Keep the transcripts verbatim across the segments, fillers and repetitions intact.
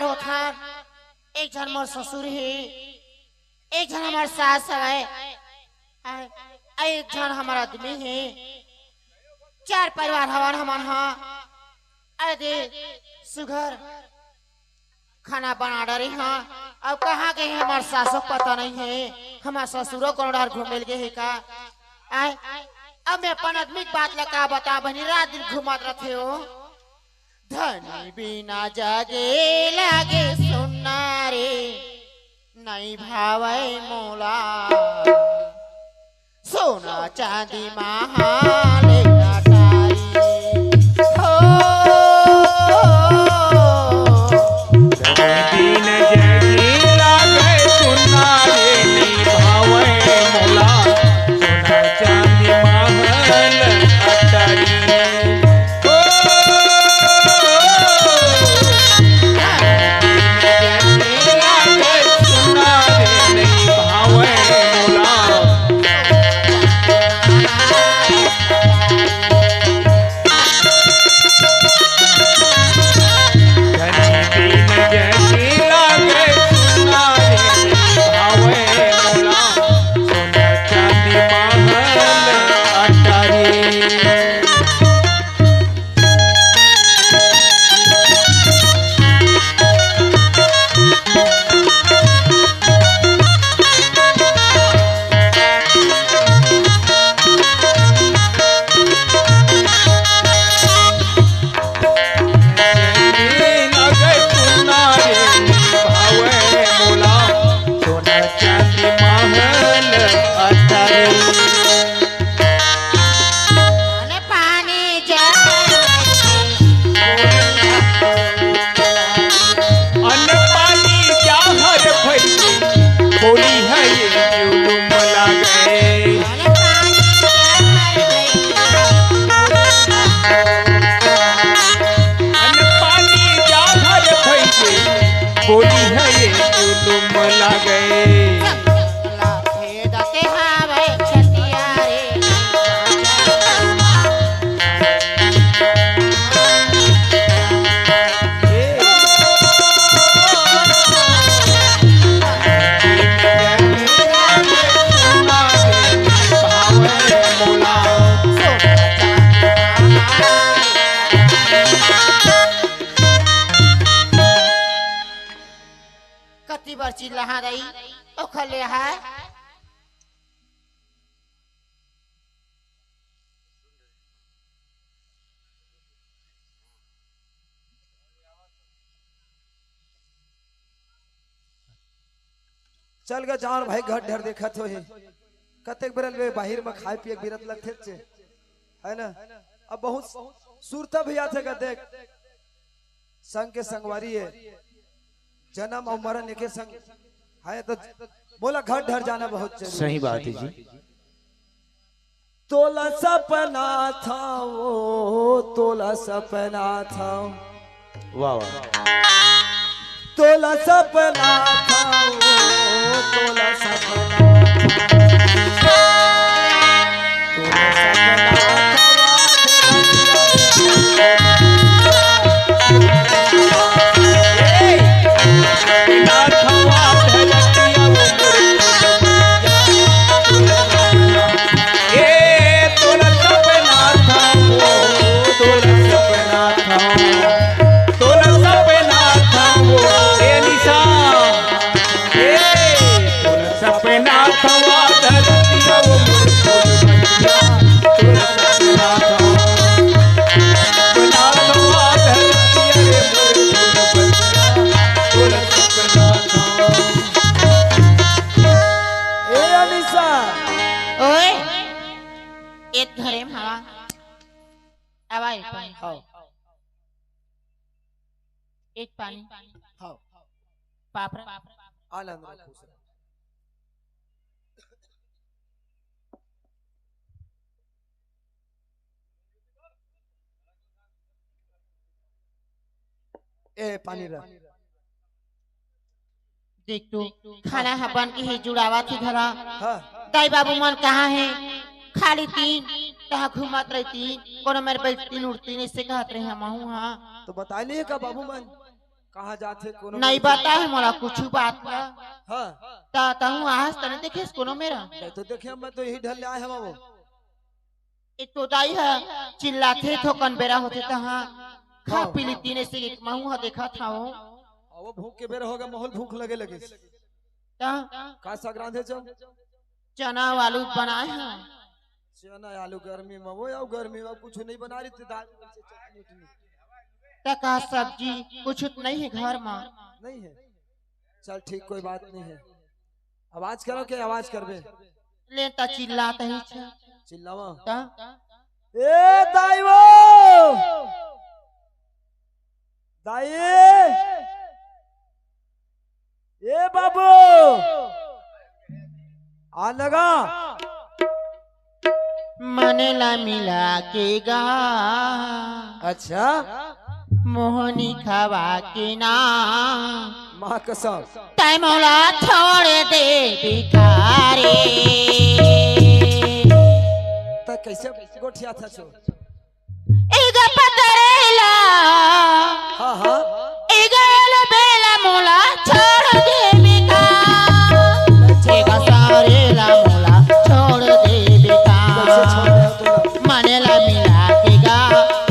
रहोथन, एक झन मोर ससुर हे, एक झन हमर सास हवय, अउ एक झन हमर आदमी हे। चार परिवार हवन हमन ह। अरे दे, सुघर खाना बना डरे ह। अब कहाँ गए हे हमर सासो, पता नहीं हे। हमर ससुरो कोनो डहर घूमे ल गे हे का? आय, अब मैं अपन आदमी के बात ला का बता बहिनी, रात दिन घूमत रथे हो। धनी बिना जगे लागे सुन्ना रे, नइ भावय मोला। सोना चांदी महाले अटारी। हो। धनी बिन जगे लागे सुन्ना रे, नइ भावय मोला। सोना चांदी महल अटारी। अन्न पानी जहर भइगे, अन्न पानी जहर भइगे, बोली हे ये जुलुम लागे। अन्न पानी जहर भइगे, अन्न पानी जहर भइगे, बोली हे ये जुलुम लागे। कति बार चिल्लाहा रही, ओखर ले हाय। चल गा जान भाई, घर ढर देखत होही, कतेक बेर ले बाहिर में खाए पिए के बिरत लगथे चे, है ना? अब बहुत सुरता भी आथे का देख, संग के संगवारी हे, जन्म अउ मरण एके संग हे, तो मोला घर ढर जाना बहुत जरूरी सही हे। बात हे जी। तोला सपना था वो, तोला सपना था। वाह, वाह। तोला सपना था वो, तोला सपना था। तोला सपना था वो। ए अनिशा। ओए, एक घरे में हवा। आवा एक पानी। हाँ। एक पानी। हाँ। पापड़ा। आनंद में खुश रहो। ए, पानी रख। देख तो, खाना ह बन के ही जुड़ावा थी घला। हाँ। दाई बाबू मन कहाँ हे? खाली तीन, तहाँ घूमत रही तीन, कोनो मेर बइठतीन उठतीन, अइसे कहत रहे हमहू हा। तो बताय नहीं का बाबू मन? कहाँ जाथे कोनो नहीं बता है मोला कुछ बात ला। हाँ। ता तहूँ आहस तने देखेस कोनो मेरा। नहीं तो देखे, मैं तो यही ढल ले आए हवा वो। एक तो दाई ह चिल्लाथे थोकन बेरा होथे तहाँ खा हाँ। पी ली तीने से एक महू ह देखा था वो। अब वो भूख के बेरा होगा, माहौल भूख लगे लगे। ता का साग रांधे छो? चना आलू बनाए हैं। चना आलू गर्मी में वो या गर्मी में कुछ नहीं बना रही थी, दाल से चटनी उटनी। त का सब्जी कुछ नहीं है घर में? नहीं है। चल ठीक, कोई बात नहीं है। आवाज करो के आवाज करबे? ले त चिल्लात ही छे। चिल्लावा। त ए दाई वो, दाई, ए बाबू, आ लगा। मने ला मिला के गा। अच्छा। मोहनी खवा के ना। माँ कसम। तै मोला छोड़ दे भिखारी। त कैसे गोठिया था छो? एगा पतरेला। हाँ, हाँ। एगा एले बेला मोला छोड़ देबे का। एगा सारेला मोला छोड़ देबे का। कैसे छोड़ दे तू? मने ला मिला के गा।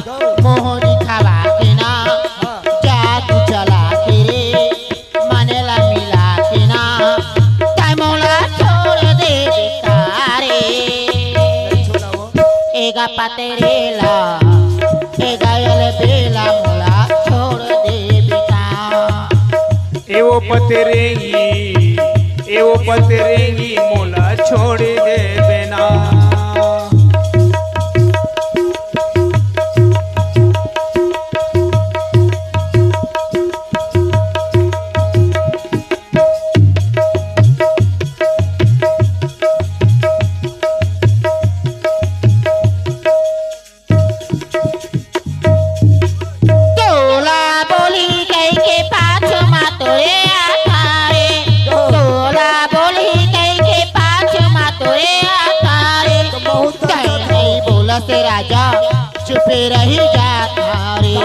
गौ। मोहरी खावा के ना। हाँ। जादू चला के रे। मने ला मिला के ना, तै मोला छोड़ देबे का रे। एगा पतरेला, एगा एले बेला मोला छोड़ देबे का। ए वो पतरेंगी, ए वो पतरेंगी मोला छोड़ देबे ना। तोला बोली कहिके पाछू मा तोरे आथारे। तोला बोली कहिके पाछू मा तोरे आथारे। तै नहीं बोलस राजा, चुपे रही जात हवे।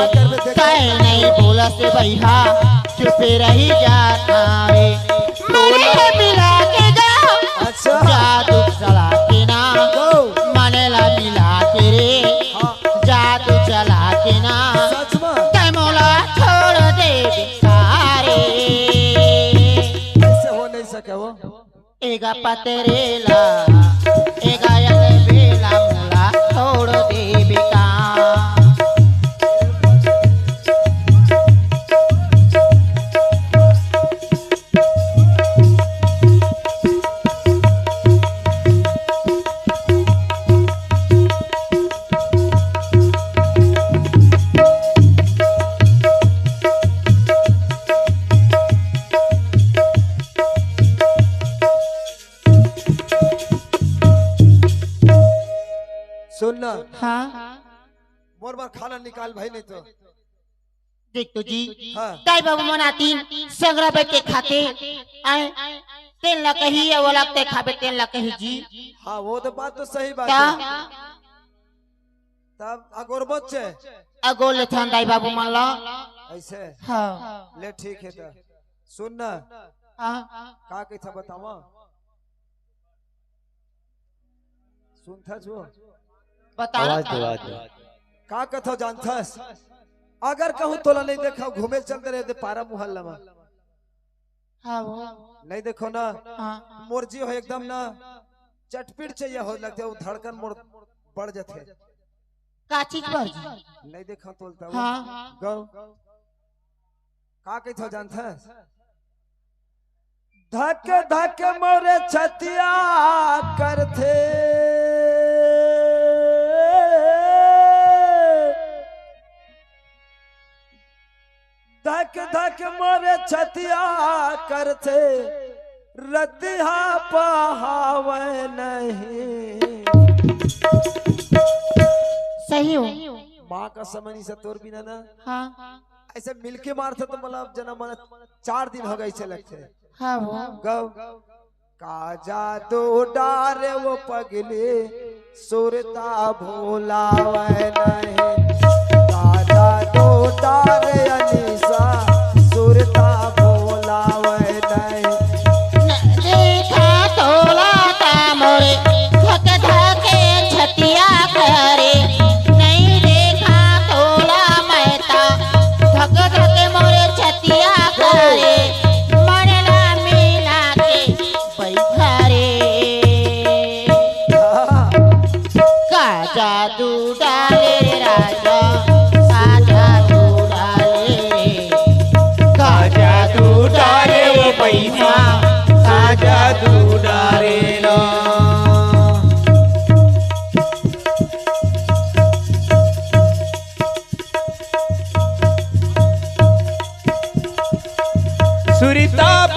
तै नहीं बोलस भैया, चुपे रही जात हवे। मने ला मिला के गा। अच्छा। जादू चला के ना। गौ। मने ला मिला के रे। हाँ। जादू चला के ना। सच में? तै मोला छोड़ देबे का रे। ऐसे हो नहीं सके वो। एगा पतरेला, एगा एले बेला मोला छोड़ देबे का। सुन ना। हाँ। मोर बर खाना निकाल भाई, नहीं तो। देख तो जी, हाँ। दाई बाबू मन आतिन संगरा बैठ के खाते, आए, तेन ला कही, या वो लगते खाबे, तेन ला कही जी। हाँ, वो तो बात तो सही बात का? है। तब अगोर बच्चे। अगोर ले थान दाई बाबू मन ला। ऐसे? हाँ। ले ठीक है तो। सुन ना। हाँ। का कही था बतावा? सुनथस वो? बता ना। आवाज दे, आवाज दे। का कथो जानथस? अगर कहूँ तोला नहीं देखा, घूमे चलते रहे दे पारा मोहल्ला में। हाँ वो। नहीं देखो ना, हाँ। मोर जी हो एकदम ना चटपीट चाहिए हो लगते, वो धड़कन मोर बढ़ जाते। का चीज बढ़ जी? नहीं देखा तोलता वो। हाँ। गौ। का कहिथव जानथस? धक धक मोरे छतिया करथे, धक धक मोरे छतिया करथे, रतिहा पहावे नहीं। सही हो। माँ का समनी से तोर बिना ना। हाँ। ऐसे मिलके मारथे तो मतलब जना मन चार दिन हो गए ऐसे लगथे। हाँ वो। गौ। का जादू डारे वो पगली, सुरता भुलावे नहीं। का जादू डारे अनीसा,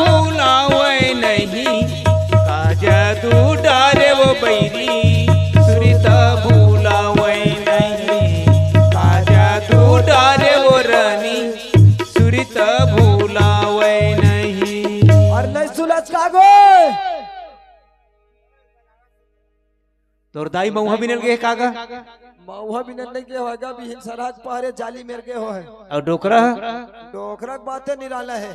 भुलावय नहीं, का जादू डारे वो बैरी, सुरता भुलावय नहीं, का जादू डारे वो रानी, सुरता भुलावय नहीं। अरे नहीं सुनस का गो? तोर दाई मउहा बिनल गे हे का गा? मउहा बिनल नहीं गे होय गा, बिहिन सरहा के पहरे जाली मेर गे होय। अउ डोकरा? डोकरा के बाते निराला हे।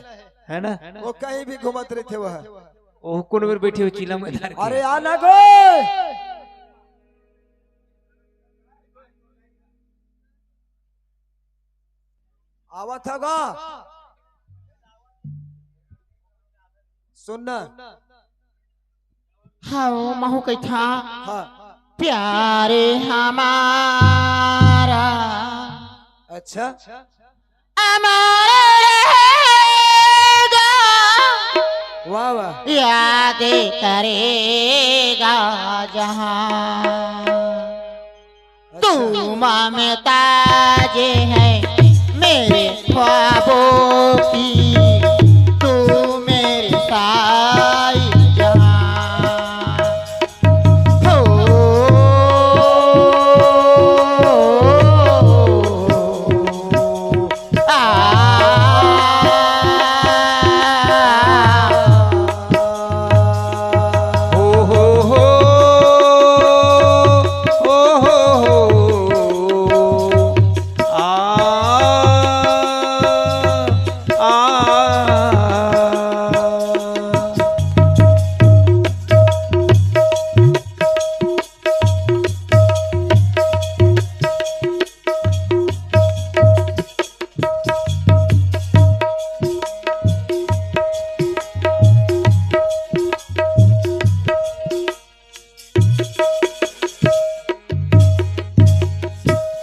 है ना? वो कहीं भी घूमत रहिथे वह। ओह, कोन मेर बइठे हो चीला में धर के? अरे आ ना गो। आवत ह गा। सुन ना। हव, महू कहिथा। हाँ। प्यारे हमारा। अच्छा। अमर रहेगा। वाह, वाह। याद करेगा जहां। अच्छा। तू ममता जे है मेरे ख्वाबों की, तू मेरे साई जहां। हो, आ, हो, हो, हो, हो, हो, हो, आ, आ।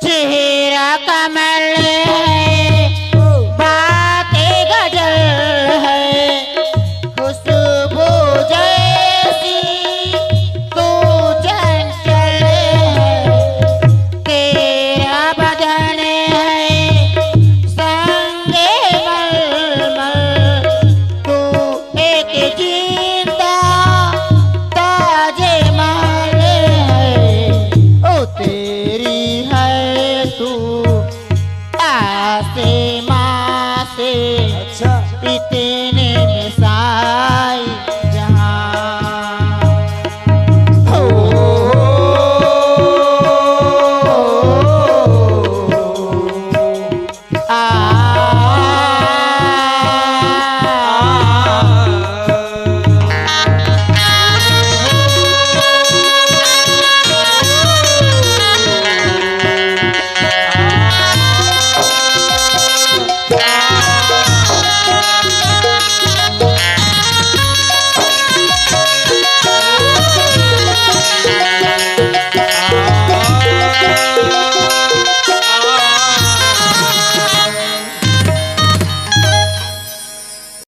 चेहरा कमल है, बातें गजल है, खुशबू जैसी तू चंचल है, तेरा बदन है संगे मलमल, तू एक जिंदा ताजमहल है, ओ तेरी है तू आसमां से। अच्छा। इतने में साई जहां। हो, आ, आ,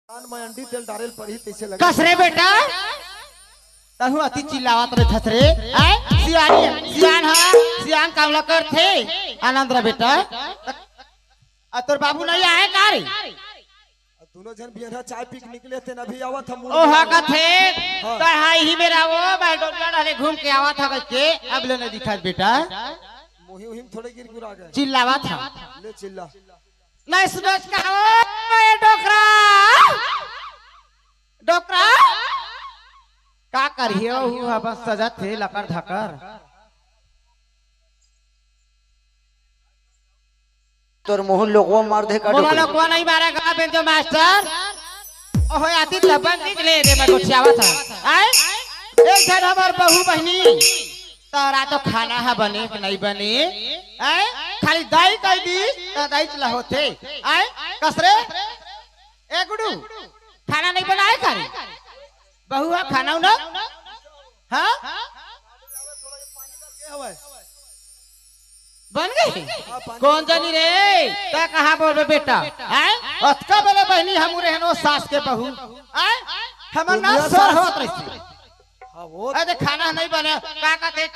कान में अंडी तेल डारेल पड़ही तइसे लगे। कस रे बेटा, तहूं अति चिल्लावत रहिथस रे। आय, सियानी, सियान हा, सियान काम ला करथे। आनंद रे बेटा, आ तोर बाबू नहीं आए का रे? दोनों झन बियनहा चाय पी के निकले थे, अभी आवत हम। ओ हा कथे, हाँ। तो हाँ, इही मेरा वो, मैं डोकरा डाले घूम के आवत हा के, अब ले नहीं दिखात बेटा। मुही उही में थोड़े गिर गुरा गए। चिल्लावत हा। ले चिल्ला। नहीं सुनत का हो, ए डोकरा? डोकरा? का करियो, हूँ बस सजत हे लकर धकर। तोर मुँह लोकवा मार दे का मोला डोकरा? लोकवा नहीं मारे का बेंजो मास्टर। ओहो आती तबन निकले रे मैं गोठियावत हा। आय? एक झन हमर बहू बहिनी। तोरा तो खाना हा बने कि नहीं बने? आय? खाली दाई कह दी, तो दाई चला होथे। आय? कस रे? ए गुडू, खाना नहीं बनाए का रे? बहू हा खाना उना? हाँ? बन गई? कौन जानी रे? तैं कहाँ बोलबे बेटा? हैं? अतका बड़े बहिनी हम रहनो सास के बहू। हैं? हमर ना दुनिया सोर सास। होत रहिसे। हाँ, वो अरे खाना नहीं बने, का कहते?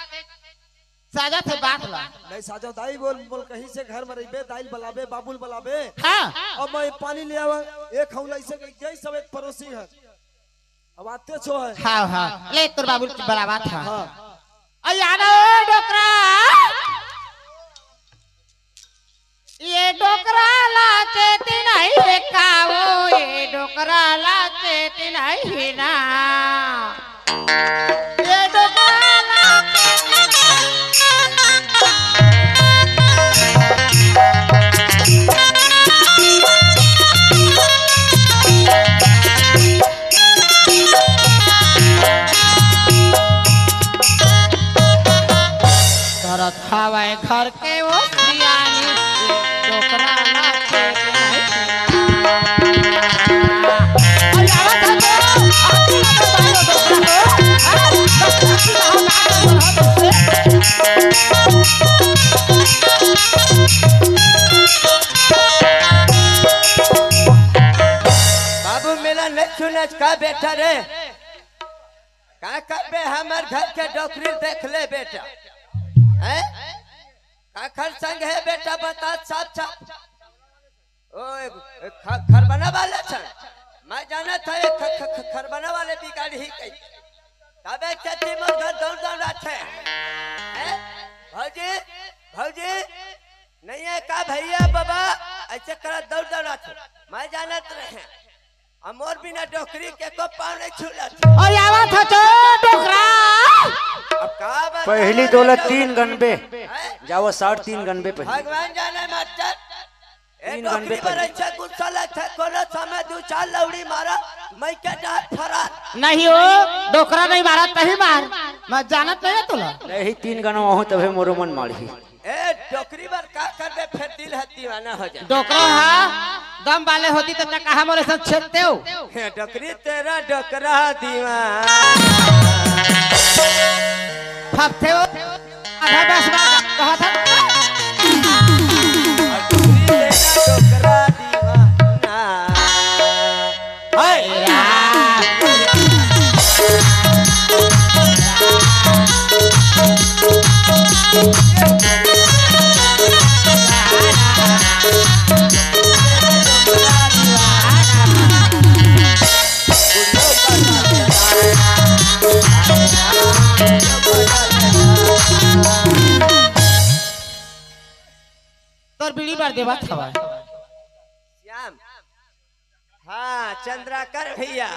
साजा थे बात ला। नहीं साजा दाई बोल, बोल कहीं से घर में रहिबे, दाई ल बलाबे, बाबू ल बलाबे। हाँ। अब मैं पानी ले आवा, एक हौला ऐसे के जय सब एक पड़ोसी है। अब आते छो है। हाँ, हाँ। ले तोर बाबू ल बलावा था। हाँ। अया ना ओ डोकरा। ये डोकरा ला चेती नहीं है का वो, ये डोकरा ला चेती नहीं है ना। ये डोकरा ला चेती नहीं। करत हवय घर के वो सियानी, डोकरा ला खेत नहीं खेला। अरे आवत है तो, आती ना तो बालो डोकरा हो। आ, डोकरा की ना हो, ना तो बोल हो तुझसे। बाबू मेला नहीं सुनत का बेटा रे? का करबे, हमर घर के डोकरी देख ले बेटा। हैं? काखर संग है बेटा, बता साफ साफ। ओ, ए, ख-, खरबना वाले छन। मैं जानत हँव, ए, ख-, ख-, ख-, खरबना वाले बिगाड़ी ही कही। तबे चची मोर घर दौड़ दौड़ आथे। हैं? भौजी, भौजी, नहीं है का भैया बाबा? ऐसे करत दौड़ दौड़ आथे। मैं जानत रहे। अब मोर बिना डोकरी के को पाँव नहीं छूलत। अरे आवत ह तो डोकरा। अब का बात पहली है, दौलत डोकरा? तीन गनबे। हैं? जाओ, साढ़े तीन गनबे पहली। भगवान जाने मास्टर। ए तीन गनबे डोकरी पर पहली। ऐसे गुस्सा लगथे, कोनो समय दू चार लौड़ी मारा, मैं के डांट फरार। नहीं हो, डोकरा नहीं मारा, तही मार। मैं जानत नहीं है तोला। नहीं, तीन गन वहूँ तभे मोरो मन मारही। ए, डोकरी बर का करबे, फेर दिल ह दीवाना हो जाए। डोकरा हा, दम वाले होती त न कहा मोरे संग छेदतेव। हे डोकरी, तेरा डोकरा दीवाना। फपथे हो, आधा दस बार कहा था। डोकरी, तेरा डोकरा दीवाना। हाय। तोर बीड़ी बर देवत हवय। श्याम। हाँ, चंद्राकर भैया,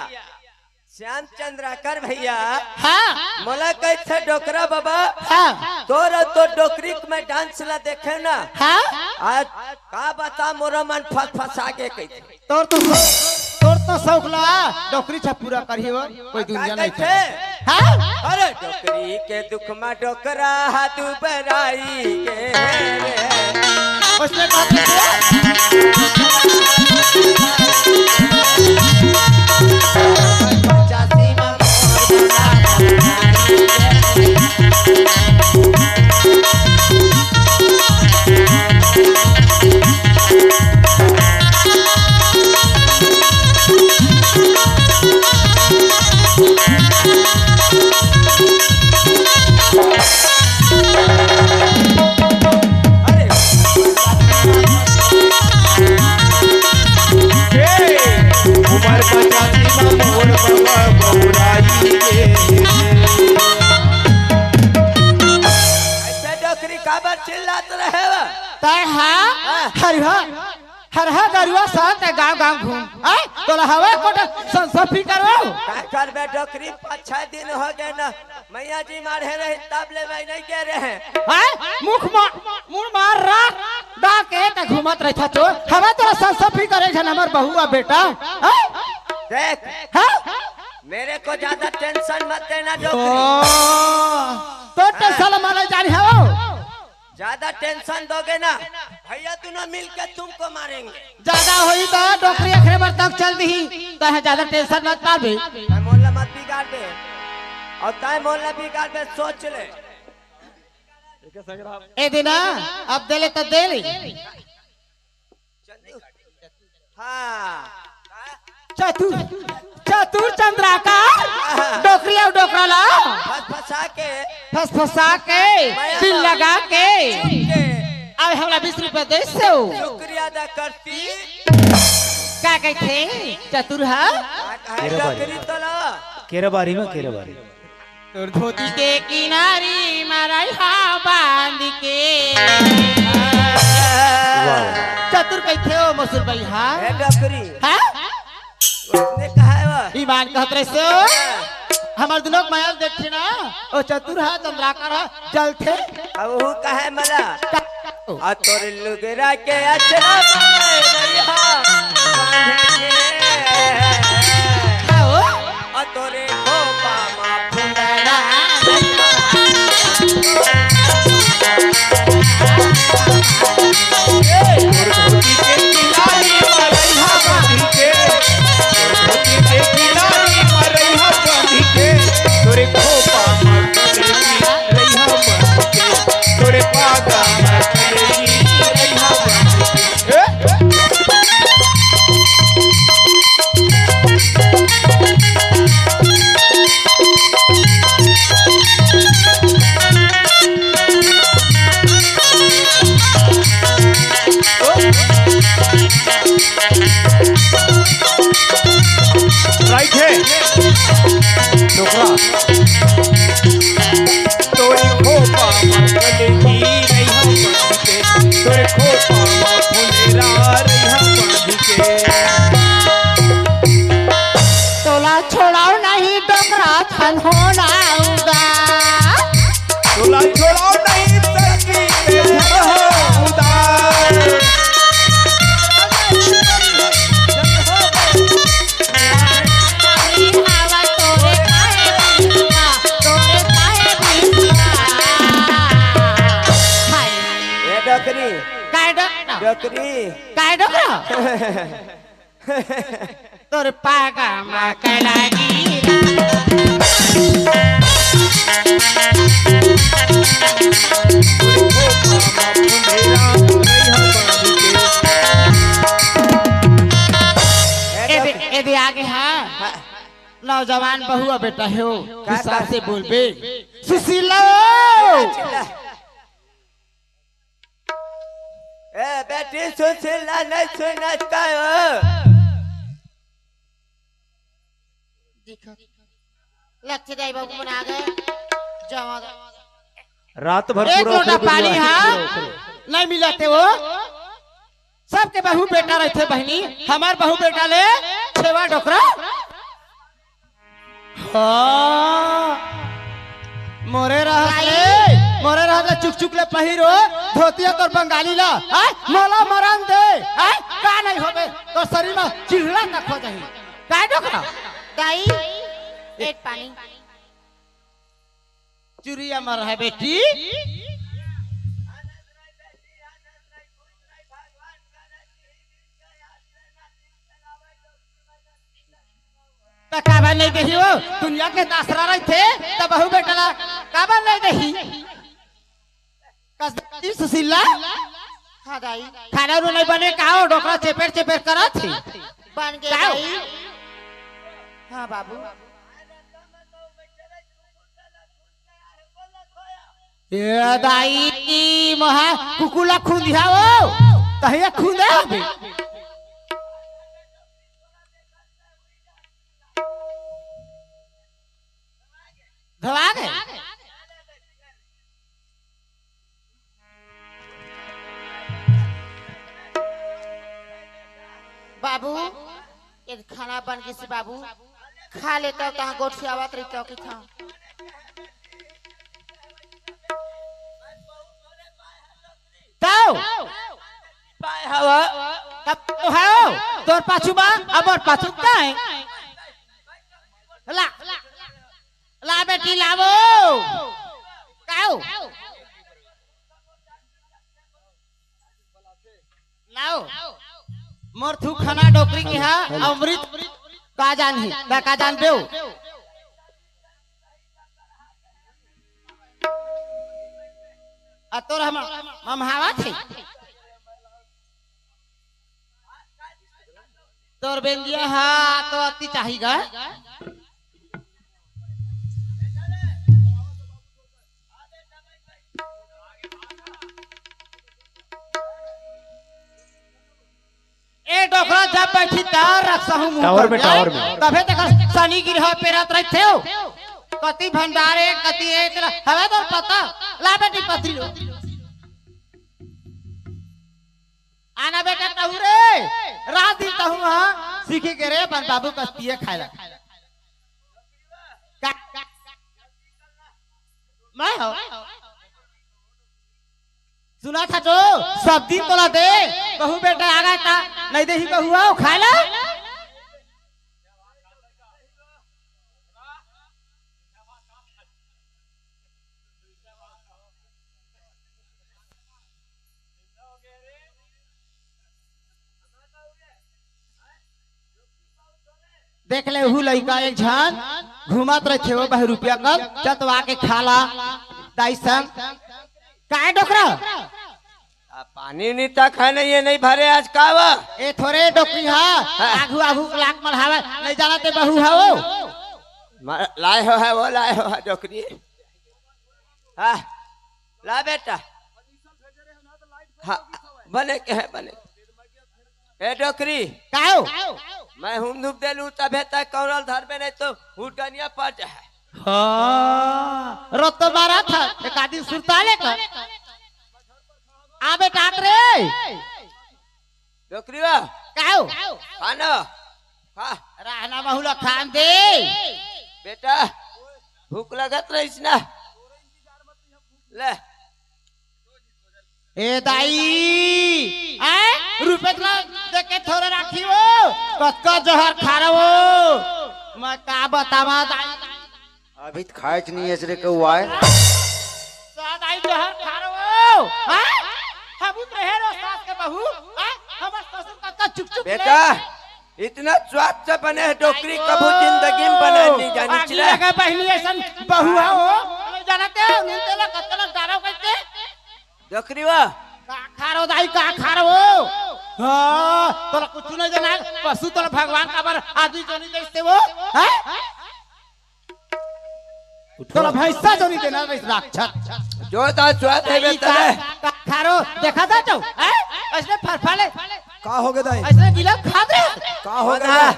श्याम चंद्राकर भैया। हाँ। मोला कहिथे डोकरा बाबा, हाँ। तोर अउ तोर डोकरी के मैं डांस ला देखे ना। हाँ। आज का बता, मोरो मन फसफसा गे कहिथे। तोर तो शौक, तोर तो शौक ला डोकरी छा पूरा करही वो, कोई का दुनिया नहीं कहिथे? हाँ? अरे डोकरी के दुख मा डोकरा हा दुबराई गे रे। उसने कहा ऐसे डोकरी काबर चिल्लात रहे हो? तय हा? हाँ। हरिहा, हरहा गरुआ साथ है गांव गांव घूम। आय? तोला हवा कोटा संसफी करवाओ। का करबे डोकरी, पाँच छह दिन हो गए ना, मैया जी मारे रहे, तब ले मैं नहीं कह रहे। आय? मुख मा-, मुड़ मार रा, डा के त घूमत रहिथा तो। हवा तोला संसफी करे झन हमर बहुआ बेटा। आय? देख। हाँ? मेरे को ज्यादा टेंशन मत देना ओ, डोकरी। तो हाँ। टेंशन मारे जानी है वो। ज्यादा टेंशन दोगे ना, भैया दोनों मिलके तुमको मारेंगे। ज्यादा होई तो डोकरी अखरे बर तक चल दी, तो है ज्यादा टेंशन मत पाबे। मैं मोला मत बिगाड़ दे, और तय मोला बिगाड़ दे, सोच ले। ए दिना, अब दे ले तो दे ले। हाँ। चतुर, चतुर चंद्राकार, हाँ। डोकरी अउ डोकरा ला। फस फसा के, फसफसा के, दिल लगा के, चुप के। अब हमला बीस रुपया दे सो। शुक्रिया अदा करती। का कहिथे चतुर हा? का कहे केरा बारी। डकरी तोला? केरा बारी में केरा बारी। तोर धोती के किनारी मरई हा बांध के। वाह। चतुर कहिथे ओ मसूर बइहा। ए डकरी। हाँ? उसने कहा है वो? ईमान कहत रहे सो। हमर दुनों के मया ल देखथे ना, ओ चतुर हा, चंद्राकर हा, जलथे। अब वो कहे मला। का? आ तोर लुगरा के अचरा बनाए रहिहा। आओ। आ तोरे खोपा मा फुंदरा। तोर धोती के किनारी मरइहा बांधी के, तोर धोती के किनारी मरइहा बांधी के, तोरे खोपा मा फुंदरी रइहा बांधी के, तोरे पागा मा फुंदरी रइहा बांधी के। ए? राइट है। डोकरा। तोरी खोपा मा फुंदरी रइहा बांध के, तोरी खोपा मा फुंदरा रइहा बांध के। तोला छोड़ाओ नहीं डोकरा थन हो ना उदा। तोला छोड़ाओ नहीं सकी हो उदा। ए डकरी। काय डकरा? डकरी। काय डकरा? तोर पागा मा कैलागी। ए दे, ए दे आगे हा। हाँ। नौजवान बहुआ बेटा हो, का हिसाब का? से बोलबे। सुशीला। ए बेटी सुशीला नहीं सुनत का हो? देखो, लच्छे दाई बाबू मन आ गए। जमा रात भर एक पूरा लोटा उखरे पानी बिलवा हा, उखरे। नहीं मिलत हे वो। सबके बहू बेटा रहिथे बहिनी, हमर बहू बेटा ले छेवा डोकरा। हाँ। मोरे रहत ले, मोरे रहत ले चुक चुक ले पहिरो, धोतिया तोर बंगाली ला, हैं? मोला मरन दे, हैं? का नहीं होबे? तोर शरीर मा चिल्ला तक हो जाही। काय डोकरा? दाई, एक पानी। चुरिया मर है बेटी। त काबर नहीं देही हो? दुनिया के दासरा रहिथे, त बहू बेटा ला काबर नहीं देही? कस देती सुशीला? हाँ दाई। खाना रू नहीं बने का हो? डोकरा चेपेर चेपेर करत हे। बन गे का हो? दाई। हाँ बाबू। ए दाई, महा कुकुला खुंदिया हो, तहिया खुंदे होबे। धवा गए। बाबू, ये खाना बन गिस बाबू, खा लेता तहाँ गोठियावत रहिता कि था। तौ पाए हवा। तब तो है तोर पाछू बा, अब और पाछू का है? ला, ला बेटी लावो। काओ? लाओ। मोर थू खाना डोकरी के हा, अमृत का जान ही, का, का जान बेऊ? आ तोर हम, हम हवा थे। तोर बेंदिया हा तो अति चाही गा। ए डोकरा, जब बैठी त रखसहूं मुंह टावर में, टावर में। तभे तक सनी गिरह पेरत रहिथे हो। कति भंडार ए, कति ए, तेला हवे तोर पता? ला बेटी पतरी लो। आना बेटा तहूं रे, रात दिन तहूं ह सीखी के रे अपन बाबू कस पिए खाए ला। का, का, मैं हो? सुना था तो सब दिन तोला दे, बहू बेटा आ गए ता, नहीं दे ही बहू आओ खाए ला। देख ले, हु लइका एक झन घूमत रहिथे, वो बहरुपिया कस चतवा के खाला दाई संग। काय डोकरा? आ, पानी नी तक है नहीं, ये नहीं भरे आज का वा? ए थोरे डोकरी हा, हाँ। आघू आघू लाक मढ़ावे, नहीं जाना ते बहू हा वो। म-, लाए हो है वो, लाए हो है डोकरी। हाँ, ला बेटा। हाँ, बने के है, बने। ए डोकरी। काहो? मैं हुम धूप देलू तभे तक कौरल धरबे नहीं तो हुटनिया पड़ जाए। हाँ, रोत तो मारा था, एक आदमी सुरता लेकर। आ बेटा रे। डोकरी बा। काहो? खाना। खा। रहना बहुला खान दे। बेटा, भूख लगत रहिस ना। ले। ए दाई, ए? रुपये तोला देके थोड़े राखी हो, कतका जहर खा रहा हो। मैं का बतावा दाई? अभी तो खाए च नहीं है रे कौआ है। दाई जहर खा रहा हो, हैं? हम तो रहे रो सास के बहू, हैं? हमर ससुर कतका चुप चुप ले। बेटा, इतना स्वाद से बने है डोकरी, कभू जिंदगी में बना नहीं जानी आगी चिला। लगा बहनी ऐसन बहुआ हो, जानते हो, नींद तेला कतना डारा करके। डोकरी वा। का खा रहो दाई, का खा रहो? हाँ, तोला कुछ नहीं देना है, पशु तोला भगवान का बर आदमी जोनी जैसे वो, हैं? उठो। तोला भैंसा जोनी देना है, इस राक्षस। जोरदार स्वाद है दाई, बेटा का, है। का खा रहो, देखा था तो, हैं? ऐसने फरफाले। का हो गया दाई? ऐसने गिला खा दे। का हो गया?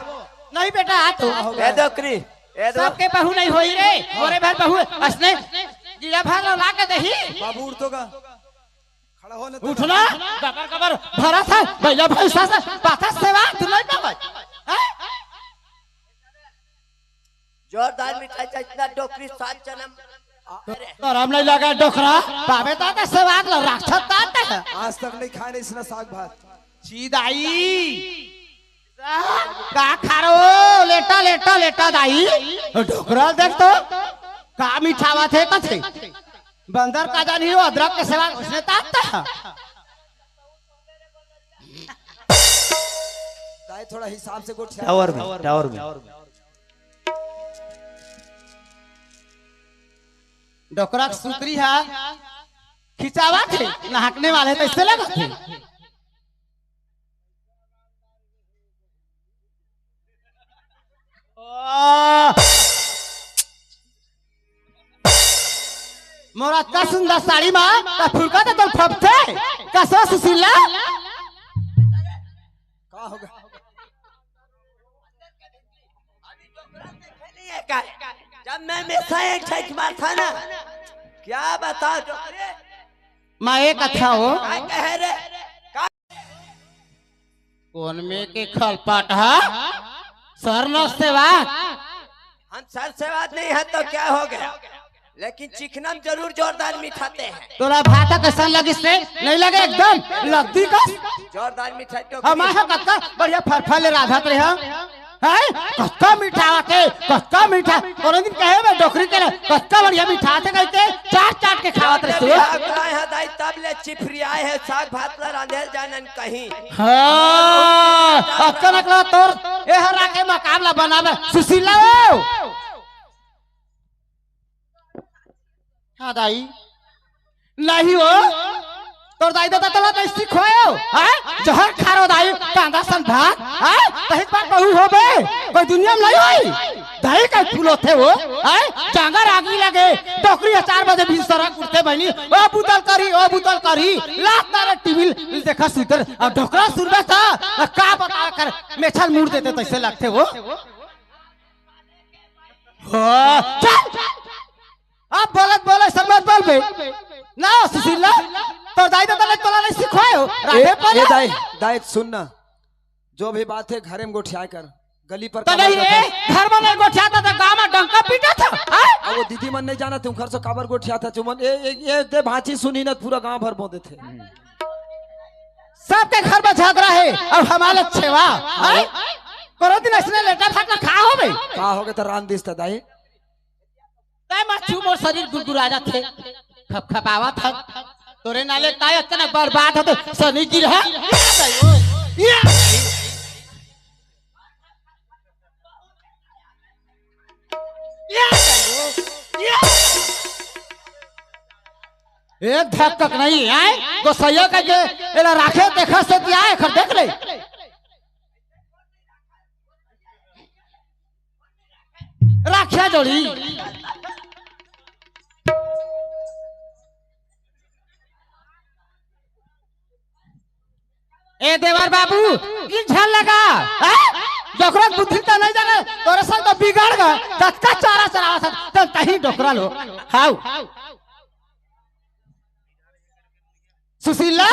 नहीं बेटा, आ तो। का हो गया? ए डोकरी, ए दो। सबके बहू नहीं होई रे, मोरे भर बहू, ऐसने गिला भर ला के दही। बाबू उठ तो का? खड़ा हो ना। उठना, गबर गबर भरा था, भैया भैंसा से, पाथा सेवा, तू नहीं पावे। हैं? जोरदार मिठाई चाहिए, इतना डोकरी सात जन्म। अरे। गरम नहीं लगा डोकरा, पावे तात सेवा लो, राक्षस तात। आज तक नहीं खाए नहीं इसने साग भात। चीदाई। का खा रहो? लेटा, लेटा, लेटा दाई। डोकरा देख तो, का मिठावा थे कथे। बंदर का जानी हो, अदरक के सेवा उसने तात। दाई थोड़ा हिसाब से गोठिया। टावर में, टावर में। डोकरा के सुतरी हा खिंचावा थे, नहाकने वाले तो इससे लगा थे। मोर अतका सुंदर साड़ी मा त फुरका त तोर फपथे। कसो सुशीला? का होगा? जब मैं हमेशा एक ठे मार था ना, क्या बता दो? मैं एक अच्छा हो। का कहे रे? का कौन में के खलपट हा? सर न सेवा। हम सर सेवा नहीं है तो क्या हो गया, लेकिन चिकनम जरूर जोरदार मिठाते हैं। तोला भात कैसन लगिस रे? नहीं लगे एकदम लद्दी कस। जोरदार मिठाई तो हमारे कतका बढ़िया फरफर ले राधा तेरे हा। हैं? कतका मीठा आथे, कतका मीठा। कोनो दिन कहे बे डोकरी के ना, कतका बढ़िया मीठा आथे कहिके, चाट चाट के खावत रहिस। बिहाव कराए हा दाई, तब ले चिफरियाए हे, साग भात ला रांधे जानन कहीं। हाँ, अतका नकला तोर, ए हरा के मकाबला बनावे, सुशीला हो। हाँ दाई, नहीं हो, तोर दाई ददा तोला नहीं सिखोयो, हैं? जहर खारो दाई, कांदा सन भात, हैं? तहित बात बहू होबे, कोई दुनिया में नहीं होई। दाई का फुलोथे वो, हैं? जांगर आगी लगे, डोकरी ह चार बजे भी सरक उठथे बहिनी, ओ बुतल करी, ओ बुतल करी, लात मारे टीवी देखा सुतथे, अउ डोकरा सुनबे त, अ, का बता कर, मेछल मुड़ देथे, तइसे लगथे वो। हो, चल। अब बोलत बोले सब मत बोलबे। ना, सुशीला, तोर दाई ददा ले तोला नहीं सिखवाए हो। राधे ए, पले। ए दाई, दाई, सुन ना। जो भी बात हे, घरे में गोठियाए कर। गली पर त का नहीं बात रे, हे? घर में नहीं गोठियाथे त गांव में डंका पीटथे, हैं? अब वो दीदी मन नहीं जानथे, उंखर से काबर गोठियाथे, चुमन, ए, ए, ए, दे भांची सुनही ना, पूरा गांव भर बोंदेथे। सबके घर में झगरा हे, अउ हमार छेवा, हैं? कोनो दिन अइसने लेटा भात ला खा होबे। का होगे त रांध दिस त दाई? तैं मत छू, मोर शरीर गुरगुरा जाथे, खपखपावत हे। तोरे नाले तैं अतना बर्बाद होथे, सनी गिरहा। ये एक धक्कक नहीं आए, गोसैया कहिके एला राखे देखत हे त आए, एखर देख ले। राखिया जोड़ी। ए देवर बाबू, ई झन लगा, हैं? डोकरा के बुद्धि त नहीं जाने, तोरे संग तो बिगड़ गे, ततका चारा चरावत हे, त तहीं डोकरा लो। हाउ। सुशीला,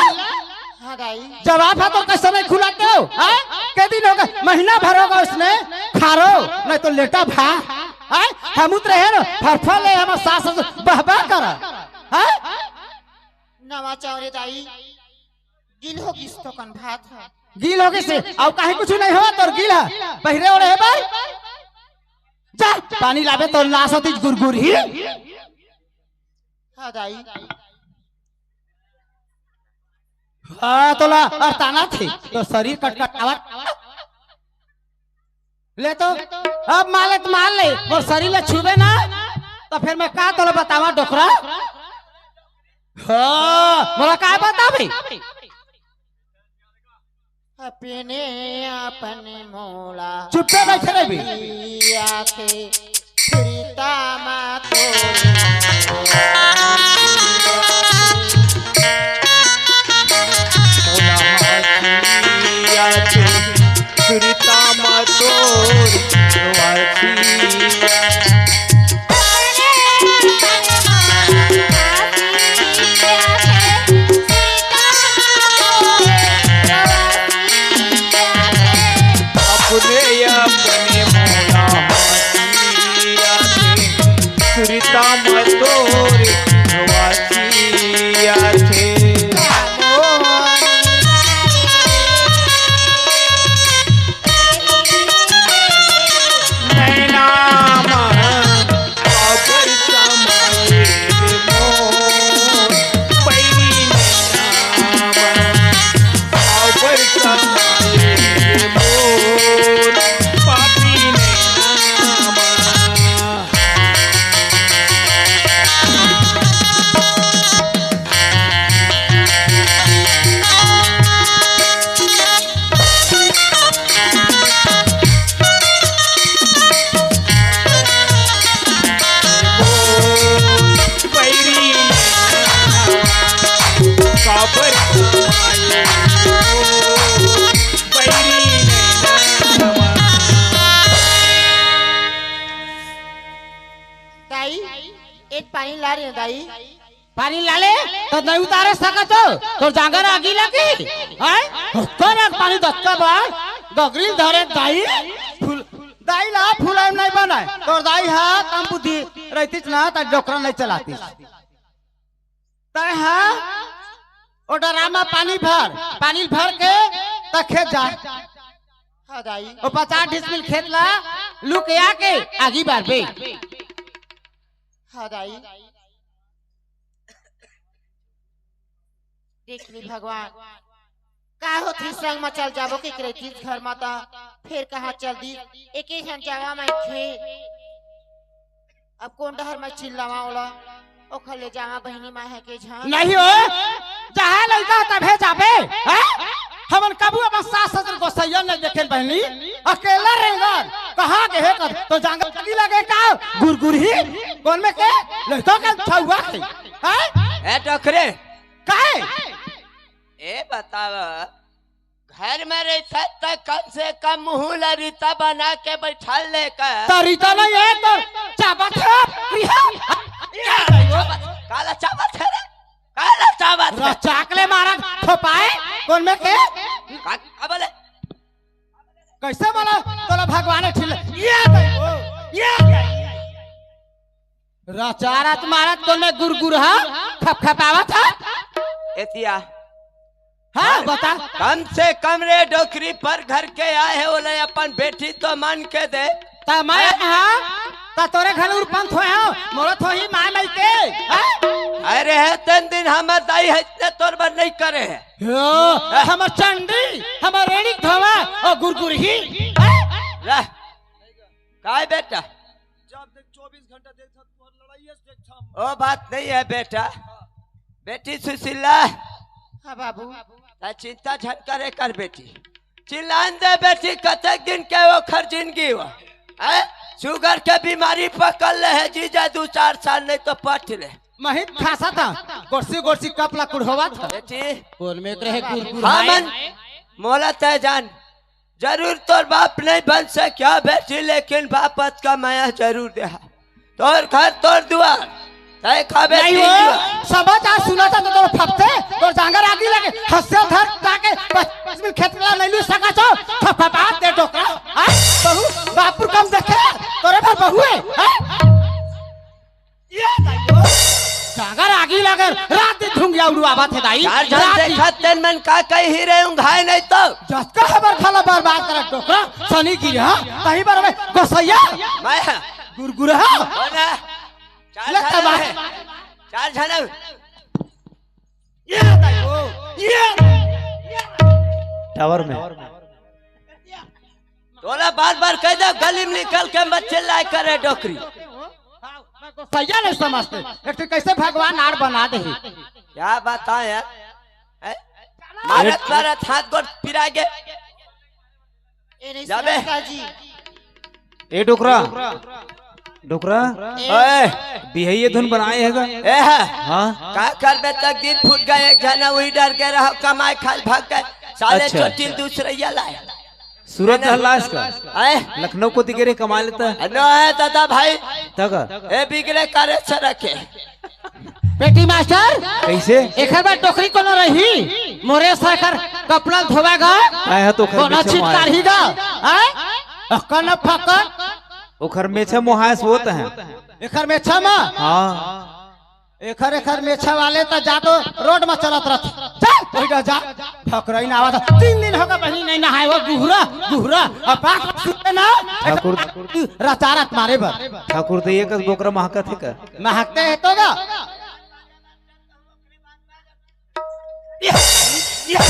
हाँ दाई। जवाब ह तोर कइसे नहीं खुलाते हो, हैं? के दिन होगे, महीना भर होगे अइसने खारो, नहीं तो लेटा भा, हैं? हम उतरे हैं ना, फरफर ले हमर सास ससुर बहबा करा, हैं? नवा चाउर ए दाई, गील हो गिस तो कन भात ह। गील हो गिस, अउ कहीं कुछ नहीं हो, तोर गील ह, पहिरे ओढ़े हे भाई। जा, पानी लाबे तोर लास होतिस गुरगुरही। हाँ दाई। हाँ, तोला अरताना थे, तोर शरीर कटकटावत। ले तो, अब मार ले त मार ले, मोर शरीर ला छूबे ना, त फेर मैं का तोला बतावा डोकरा? हाँ, मोला का बताबे? अपने अपने मोला चुप्पे बइठे रहिबे। आथे प्रीता मा तो। प्रीता मा तो। अपने अपने मोला हंसी आथे, सुरता म तोर वासी आथे। नैना म काबर समाए रे मोर, पैनी नैना म काबर समाए रे मोर, पापी नैना म। दाई, एक पानी ला रे दाई। पानी ला ले, त नहीं उतारे सकत हो, तोर जांगर आगी लगी, हैं? तोर एक पानी दतका बार, गगरी ल धरे दाई, फूल, दाई ला फुलाए नहीं बनाए, तोर दाई हा कम बुद्धि रहतीस ना, त डोकरा नहीं चलातीस। तय हा, ओ डरामा पानी भर, पानी भर के, त खेत जा। हाँ दाई। ओ पचास डिसमिल खेत ला, लुक आके, आगी बारबे। हाँ दाई। देख ले भगवान, का होथे संग म चल जाबो के करे तीस घर म त, फेर कहाँ चल दी, एके झन जावा मैं थे। अब कोन डहर म चिल्लावा ओला, ओखर ले जावा बहिनी माय हे के झन। नहीं हो, जहाँ लइका तभे जाबे, हैं? हमन कभू अपन सास ससुर गोसैया नहीं देखेन बहिनी, अकेला रेंगन। कहाँ गे हे कर? तो जांगर आगी लगे का? गुरगुरही? कोन में के? लइका के छउवा हे। हैं? ए डोकरी। काहे? ए बताव, घर में रहिथे त कम से कम मुँह ला रीता बना के बइठा ले कर। त रीता नहीं हे तो चाबत हे। काला चाबत हे रे? काला चाबत हे? रचाक ले मारा थोपाए। कोन में के? का, का बोले? कइसे बोला? तोला भगवान ठिल ये गई हो, ये गई। रचारत मारत कोन में गुरगुरहा खपखपावत हे? एतिया। हाँ, बता। कम से कम रे डोकरी, पर घर के आए हे, ओला अपन बेटी तो मान के दे। त मैं, हाँ, त तोरे घर उरपंत होय हो, मोरो थोही माय मइके, हाँ? अरे हे, तेन दिन हमर दाई हे, इतने तोर बर नहीं करे हे। यो, हमर चंडी, हमर रेड़ी धोवा, ओ गुरगुरही, हाँ? रह, काय बेटा? जब देख चौबीस घंटा देख, तोर लड़ाई से देख हम। ओ बात नहीं हे बेटा, बेटी सुशीला। हाँ बाबू। त चिंता झन करे कर बेटी, चिल्लान दे बेटी, कतेक दिन के ओखर जिंदगी हो, हैं? शुगर के बीमारी पकड़ ले हे जीजा, दू चार साल नहीं तो पट ले। महित खासा था, गोरसी गोरसी कप ला कुढ़ोवा था। बेटी, कोन में रहे गुरगुर हमन, मोला तय जान, जरूर तोर बाप नहीं बन सकिया बेटी, लेकिन बाप अतका मया जरूर देहा। तोर घर, तोर दुआर, तय खाबे नहीं तीन हो, दुआर। समझ आज सुना था तो तोर फपते, तोर जांगर आगी लगे, हंसे धर ताके, बस, बस मिनट खेत ला नहीं लू सका छो, थपथपात दे डोकरा, हाँ? बहू, बापुर कम देखे, तोरे भर बहू हे, हाँ? ये नहीं हो, जांगर आगी लगे, रात दिन धुंगिया उड़वावत हे दाई, चार झन रात दिन। देखत तेन मन का कही ही रहे हूँ, घाय नहीं तो। जतका हमर खाला बर्बाद करत डोकरा, सनी गिरा, कहीं बार में गोसैया। मैं गुरगुरहा। हो ना? चार ले झन तबाह। हे। चार झन हे। ये बताइए, ये। टावर में। तोला बार-बार कह दे, गली में निकल के मत चिल्लाए करे डोकरी। सैया नहीं समझते, एक ठो कैसे भगवान आड़ बना दे। क्या बताएं यार? हैं? मारत मारत हाथ गोड़ पिरा गे। ए नहीं जाबे। समझता जी। ए डोकरा, डोकरा, ए। ओए। बिहैये धुन बनाए हे गा? ए हा। हाँ। का करबे, तकदीर फूट गए, एक झन उही डर के रहो, कमाए खाए भाग गए, साले अच्छा। चोटिल दूसरैया लाए। सूरत हल्लास का? आए? लखनऊ को दिगरे कमा लेता है। नो है दादा भाई। तक? ए बिगड़े करे सड़क के। पेटी मास्टर, कैसे? एकर बर डोकरी कोनो रही? मोरे सखर कपड़ा धोवेगा? आए हा तो ओखर कोनो बेचा मार। छिटकारही गा? हैं? अक्का न फक्का? ओखर मेछा मोहायस होत हे। एकर मेछा मा? हाँ। एकर, एकर मेछा वाले त जा तो रोड मा चलत रथ। चल, ओइडा जा। भकरई ना आवत। तीन दिन होगा बहिनी नहीं नहाए, वो गुहरा, गुहरा। अब बात सुनते ना। ठाकुर। रचारत मारे बर। ठाकुर तो ये कस बोकरा महकत हे का? महकते हे तो गा। ये, ये,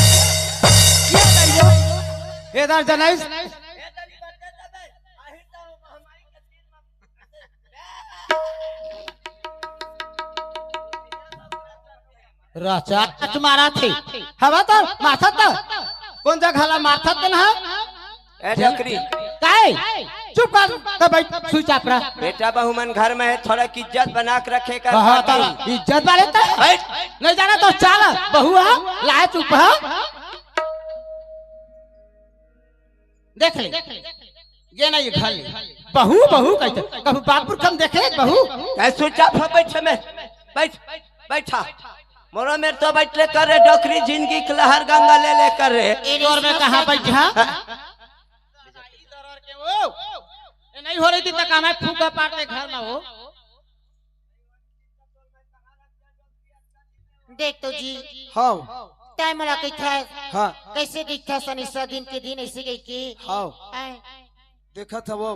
ये, ये, ये, इधर जनाइस। रचारत मारत हे। हवा तो मारथत तो। कोन जगह ला मारथत तेन हा? ए डकरी। काय? चुप कर, त बैठ, सुई चाप रहा। बेटा बहू मन घर में हे, थोड़ा इज्जत बना के रखे कर। हाँ, हाँ, बाकी। तो इज्जत वाले तो। बैठ। नहीं जाना तो चाल, बहू हा, लाए चुप हा। देख ले, ये ना ये घर ले। बहू, बहू कहते, कभी बापुर कम देखे, बहू। ए, सुई चाप हो, बैठ में, बैठ, बैठा। मोरो मेर तो बैठ ले कर रे डोकरी, जिंदगी के लहर गंगा ले ले कर रे। ए, तोर में कहाँ बैठा? हाँ? ए, नहीं हो रही थी तो कहाँ फूका पाटे घर में हो। देख तो जी। हाँ। तै मोला कहिथस। हाँ। कैसे दिखथस अनिसा दिन के दिन ऐसे कहिके। हाँ। आय। देखत हवो,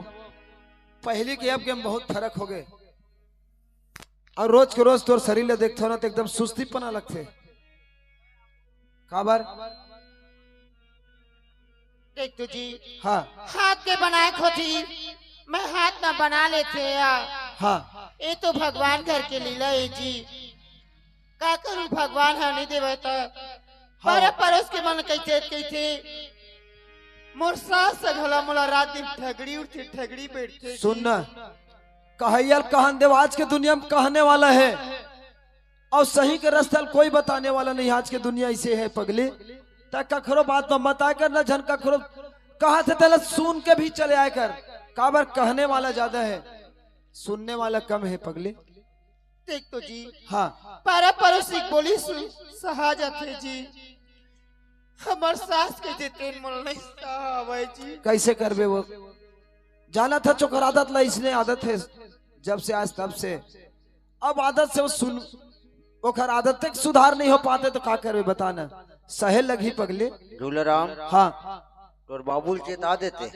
पहली के अब के में बहुत फरक हो गए। अउ रोज के रोज तोर शरीर ला देखथो ना, तो एकदम सुस्तीपना लगथे। काबर? देख तो जी, हाँ। हाथ के बनाए होती, मैं हाथ में बना लेथे या। हाँ। ये तो भगवान घर के लीला हे जी। का करूँ, भगवान ह नहीं देवे तो। हाँ। पर परोस के मन कैसे कैसे। मोर सास ह घला मोला रात दिन ठगड़ी उठथे, ठगड़ी बैठथे जी। सुन न, कहइया ल कहन देव, आज के दुनिया में कहने वाला हे अउ सही के रस्ता ल कोई बताने वाला नहीं। आज के दुनिया अइसे हे पगली, त कखरो बात म मत आय कर, न झन कखरो कहत हे तेला सुन के भी चले आय कर, काबर कहने वाला जादा हे, सुनने वाला कम हे पगली। देख तो जी, हाँ। पारा पड़ोसी के बोली सुन सहा जाथे जी। हमर सास के जेतेन मोला नहीं सहावय जी। कइसे करबे वो? जानत हच ओकर आदत ला, अइसने आदत हे जब से आज तब से। अब आदत से वो सुन, ओकर आदत तक सुधार नहीं हो पाते त का करबे बता न, सहे लगही पगली। झूलाराम, हाँ। तोर बाबू ल चेता देते।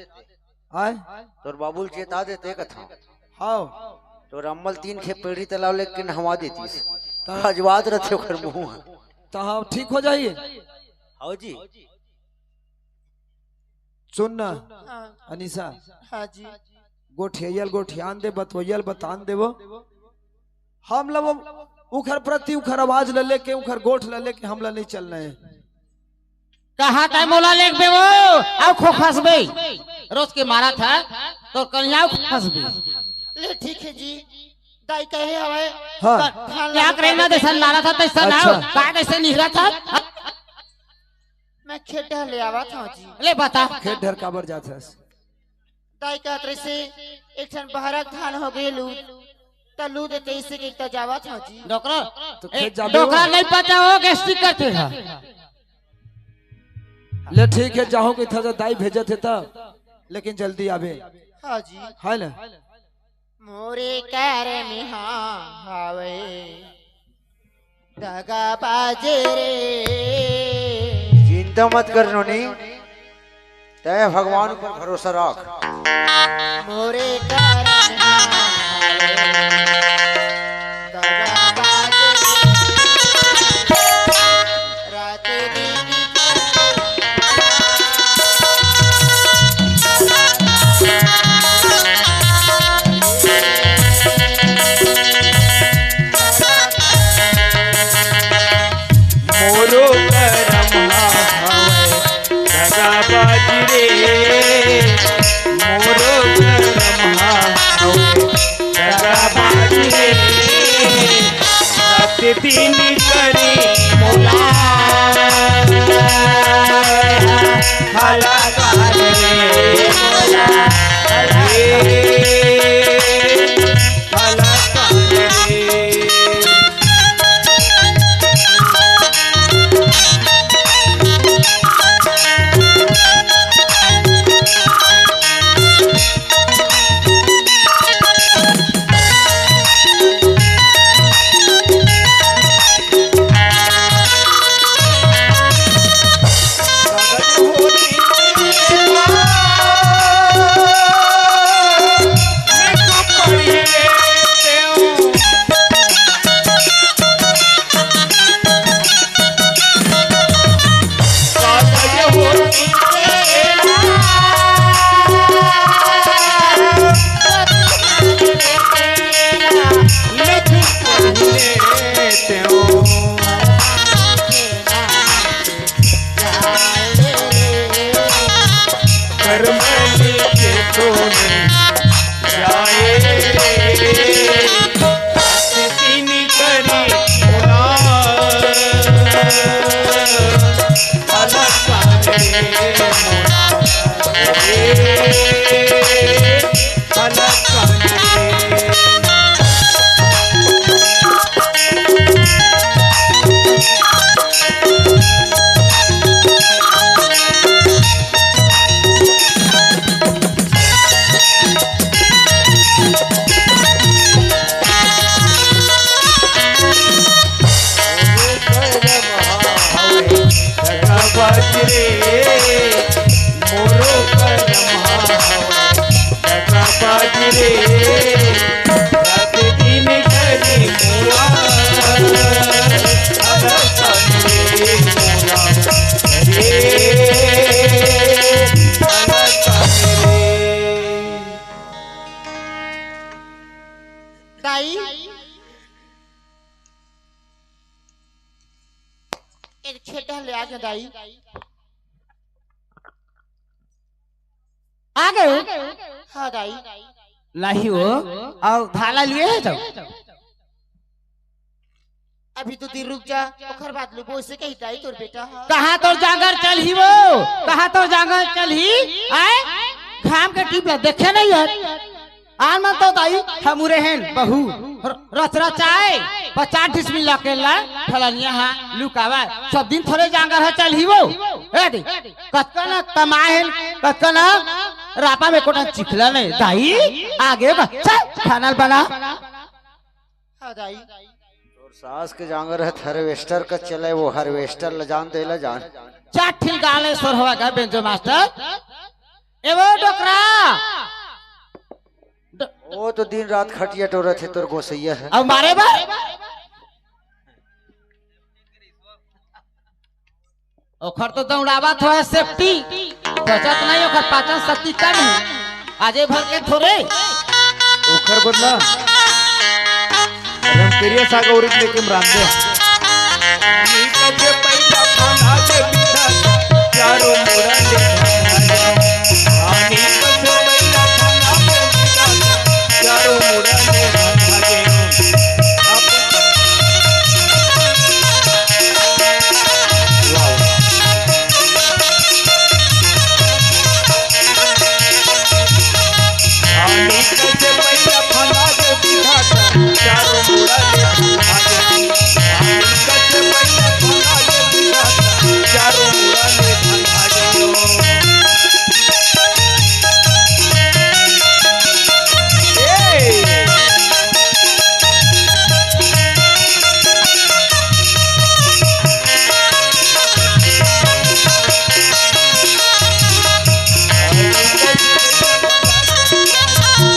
आय? तोर बाबू ल चेता देते कथा। हाव। तोर अम्मा ल तीन खेप पेड़ी तलाव लेके नहवा देतिस। त खजवात रथे ओकर मुंह ह। त हाँ, ठीक हो जाही। हाव जी। सुन न, हाँ। अनीसा। हाँ जी। गोठियइया ल गोठियान दे, बतवइया ल बतान देबो। हमला वो उखर प्रति, उखर आवाज ल लेके, उखर गोठ ल लेके हमला नहीं चलना हे। कहा तय मोला लेगबे वो, अउ खोखसबे। रोज के मारत हे, तोर कनिहा अउ खोखसबे। ले ठीक हे जी, दाई कहे हवय। हाँ। त ठान का ला करे ना, जइसन मारत हे तइसन। अच्छा। का कइसे निहरत हे? मैं खेत डहर ले आवत हंव जी। ले बता। खेत डहर काबर जात हस? दाई कहत रहिसे, एक ठन बहरा के धान हो गे लू, त लू देते इसे के त जावत हंव जी। डोकरा, तो ए, खेत जाबे डोकरा हो? नहीं पता हो, गैस्ट्रिक करथे हा। ले ठीक हे, जाहूं कहिथस त दाई भेजत हे त, लेकिन जल्दी आबे। हाँ जी। हे ना? मोरे करम हावय दगाबाज रे। चिंता मत कर नोनी, तय भगवान ऊपर भरोसा रख। मोरे करम हावय दगाबाज रे। रात दिन मोरो करम हवय दगाबाज रे, मोरो करम हवय दगाबाज रे। रात दिन करी मोला हला कर रे मोला, रे हला कर रे। दाई, एक छेटा ले आ जा दाई। आ गए हो? हाँ दाई। नहीं हो, अउ धाला लिए है तो। अभी तो दिन रुक जा, ओकर बाद लुबो से कही दाई तोर बेटा ह। कहाँ तोर जांगर चलही वो? कहाँ तोर जांगर चलही? आए? घाम के टीप ला देखे नहीं है। आन मन तो दाई, हम उरे हेन, बहू, र-, रच रचाए, पचास डिसमिल अकेला, फलनिया हा, लुकावा, सब दिन थोरे जांगर ह चलही वो। ए दे, कतका ना कमाए हेन, कतका ना रापा में कोटा चिखला नहीं, दाई, आगे बा, चल, खाना बना। हाँ दाई। तोर सास के जांगर ह हार्वेस्टर का चले, वो हार्वेस्टर ल जान दे ल जान। चार ठिल गाले सोरहवा का बेंजो मास्टर। ए वो डोकरा। ड- वो तो दिन रात खटिया टोरत हे तोर गोसैया ह। अब मारे बा? ओखर तो दौड़ावत होय सेफ्टी, बचत नहीं, ओखर पाचन शक्ति कम है। आजे भर के थोरे। ओखर बदला रमकेरिया साग और एक लेके हम रांधे। चारों मुड़ा ले, चारों मुड़ा ले।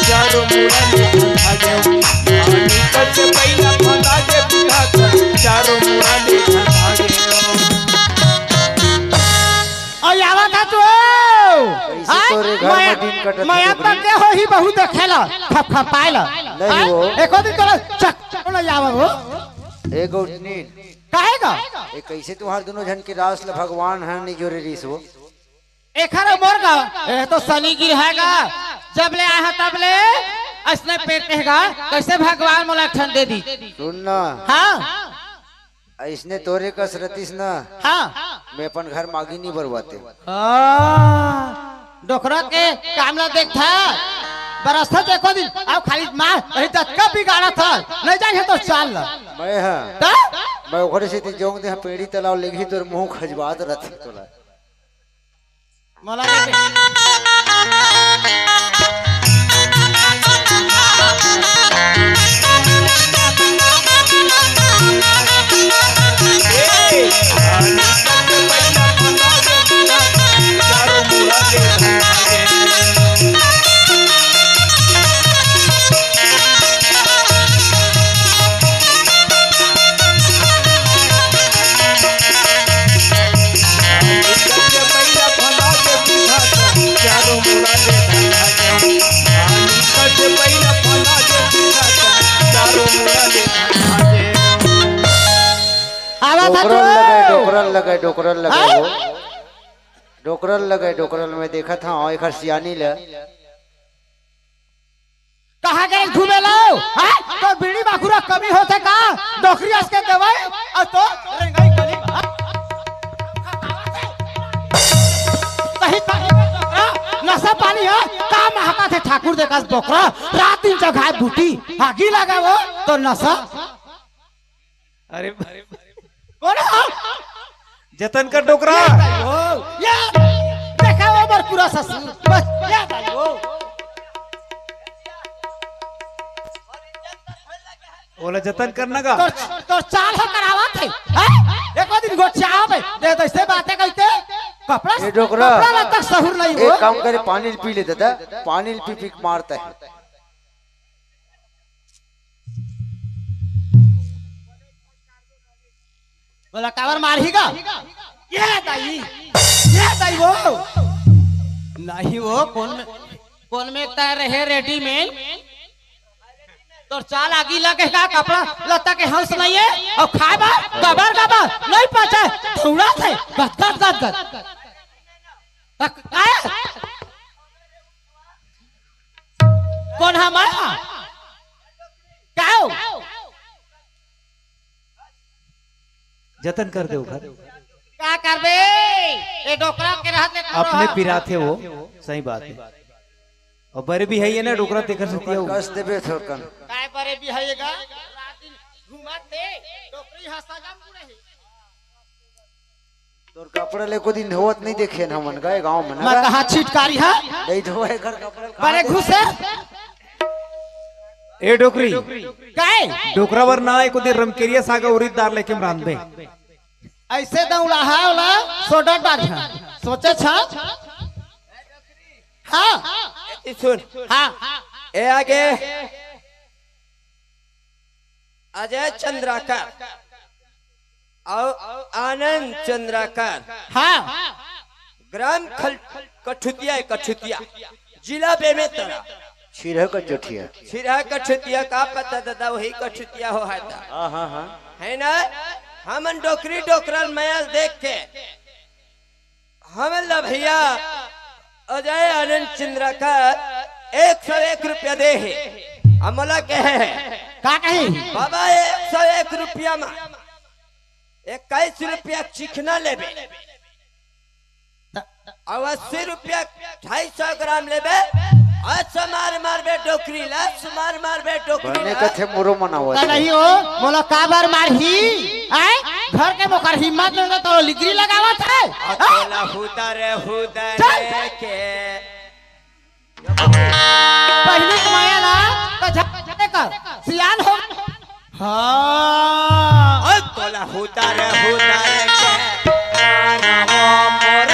चारों मुड़ा ले भागे, पानी कच पैना फंदा के बुझाता, चारों मुड़ा ले भागे। अउ आवा था तू। कैसे आय, तोरे घर में दिन कटत हे मया तोरे? तक के हो ही बहुत देखेला, खप खपाएला। नहीं आय, हो। एको दिन तोला चक नहीं आवा हो। ए गौटनी। काहे का? ए कैसे तुम्हार दोनों झन के रास ल भगवान ह नहीं जोरे रिस हो? एखर मोर का, ए तो शनि गिर है का, जब ले आया तब ले, ऐसने पेट कहेगा, कैसे भगवान मोला ठन दे दी? सुन ना। हाँ। ऐसने तोरे कस रतिस ना। हाँ। मैं अपन घर मागी नहीं बरवाते। आ, डोकरा के काम ला देख था, बरस था देखो दिन, अब खाली मार, वही ततका बिगाड़ा था, नहीं जाए तो चाल ला। मैं हाँ। ता? मैं ओकरे से ती जोंग दे, हाँ, पेड़ी तलाव लेगी तोर मुंह खजवात रहती तोला। मोला आवा था डोकरन तू। लगे, डोकरन लगे, डोकरन लगे हाँ? हो। डोकरन लगे, डोकरन में देखत हंव, एखर सियानी ले। कहाँ गए घूमे ला? हाँ? तो बीड़ी माखुरा कमी होथे का? डोकरी अस के दवाई अउ तो रेंगई गली में। कहीं, कहीं डोकरा, नशा पानी है, का महका थे ठाकुर दे कस डोकरा, रात दिन जगाए बूटी, आगी लगा वो, तो नशा। अरे, कोन हो? जतन कर डोकरा। ये दाई हो, ये देखा वो मोर पूरा ससुर। बस, ये दाई हो। ओला जतन करना का? तोर, तोर चाल ह करावत हे, हैं? एको दिन गोठियाबे, दे तो ऐसे बातें कहते, कपड़ा, ये डोकरा। कपड़ा लत्ता सहूर नहीं हो। एक काम करे, पानी ल पी ले दादा, पानी ल पी पी के मारता है। बोला, काबर मारही गा? ये दाई, ये दाई वो। नहीं वो, कोन में, कोन में एक तैयार रहे, रेडीमेड। तोर चाल आगी लगे का, कपड़ा लत्ता के हंस नहीं है, अउ खाए बा, कबर कबर, नहीं पचे, दौड़ा थे, गद गद गद गद। तक, आए? कोन हा मैं? काऊ? जतन कर दे ओखर। का करबे? ए डोकरा के रहत ले कोनो अपने हा। पिराथे वो, सही बात हे। अउ बरे भी हे ये ना डोकरा तेखर सेती अउ। कस देबे थोरकन। काय बरे भी हे ये गा? रात दिन घूमत हे, डोकरी हा सजम गुड़े हे। तोर कपड़ा ले को दिन धोवत नहीं देखे न हमन गए गांव में ना मैं गा? कहा छिटकारी हा? नहीं धोए घर कपड़ा बरे घुसे। ए डोकरी। काय? डोकरा बर ना एको दिन रमकेरिया साग अउ उरीद दार लेके हम रांधबे। ऐसे दौड़ा हा ओला सोडा डार हा। सोचे छा? हाँ। ए सुन। हाँ। ए आगे अजय चंद्राकर अउ आनंद चंद्राकर। हाँ। ग्राम खल-, कठुतिया हे, कठुतिया, जिला बेमेतरा। छिरह कठुतिया। छिरह कठुतिया का पता दादा, वही कठुतिया हो है ता। हाँ, हाँ, हाँ। है ना? हमन डोकरी डोकरा ल मया ल देख के हमन ला भैया अजय आनंद चंद्राकर एक सौ एक रुपया दे हे। अउ मोला कहे हे, का कही? बाबा, एक सौ एक रुपया मा इक्कीस रुपया चिकना लेबे, अउ अस्सी रुपया ढाई सौ ग्राम लेबे, अउ समार मारबे डोकरी ला, समार मारबे डोकरी बने ला। कथे मोरो मनावत का हे। नहीं हो, मोला काबर मारही? आय? घर के मोकर हिम्मत नहीं तो लिगरी लगावत हे। आ तोला हुदा रे हुदा चल। रे के। पहली कमाया ना, तो झगड़े कर, सियान हो। हाँ। ओ तोला हुदा रे हुदा रे के, मारो मोर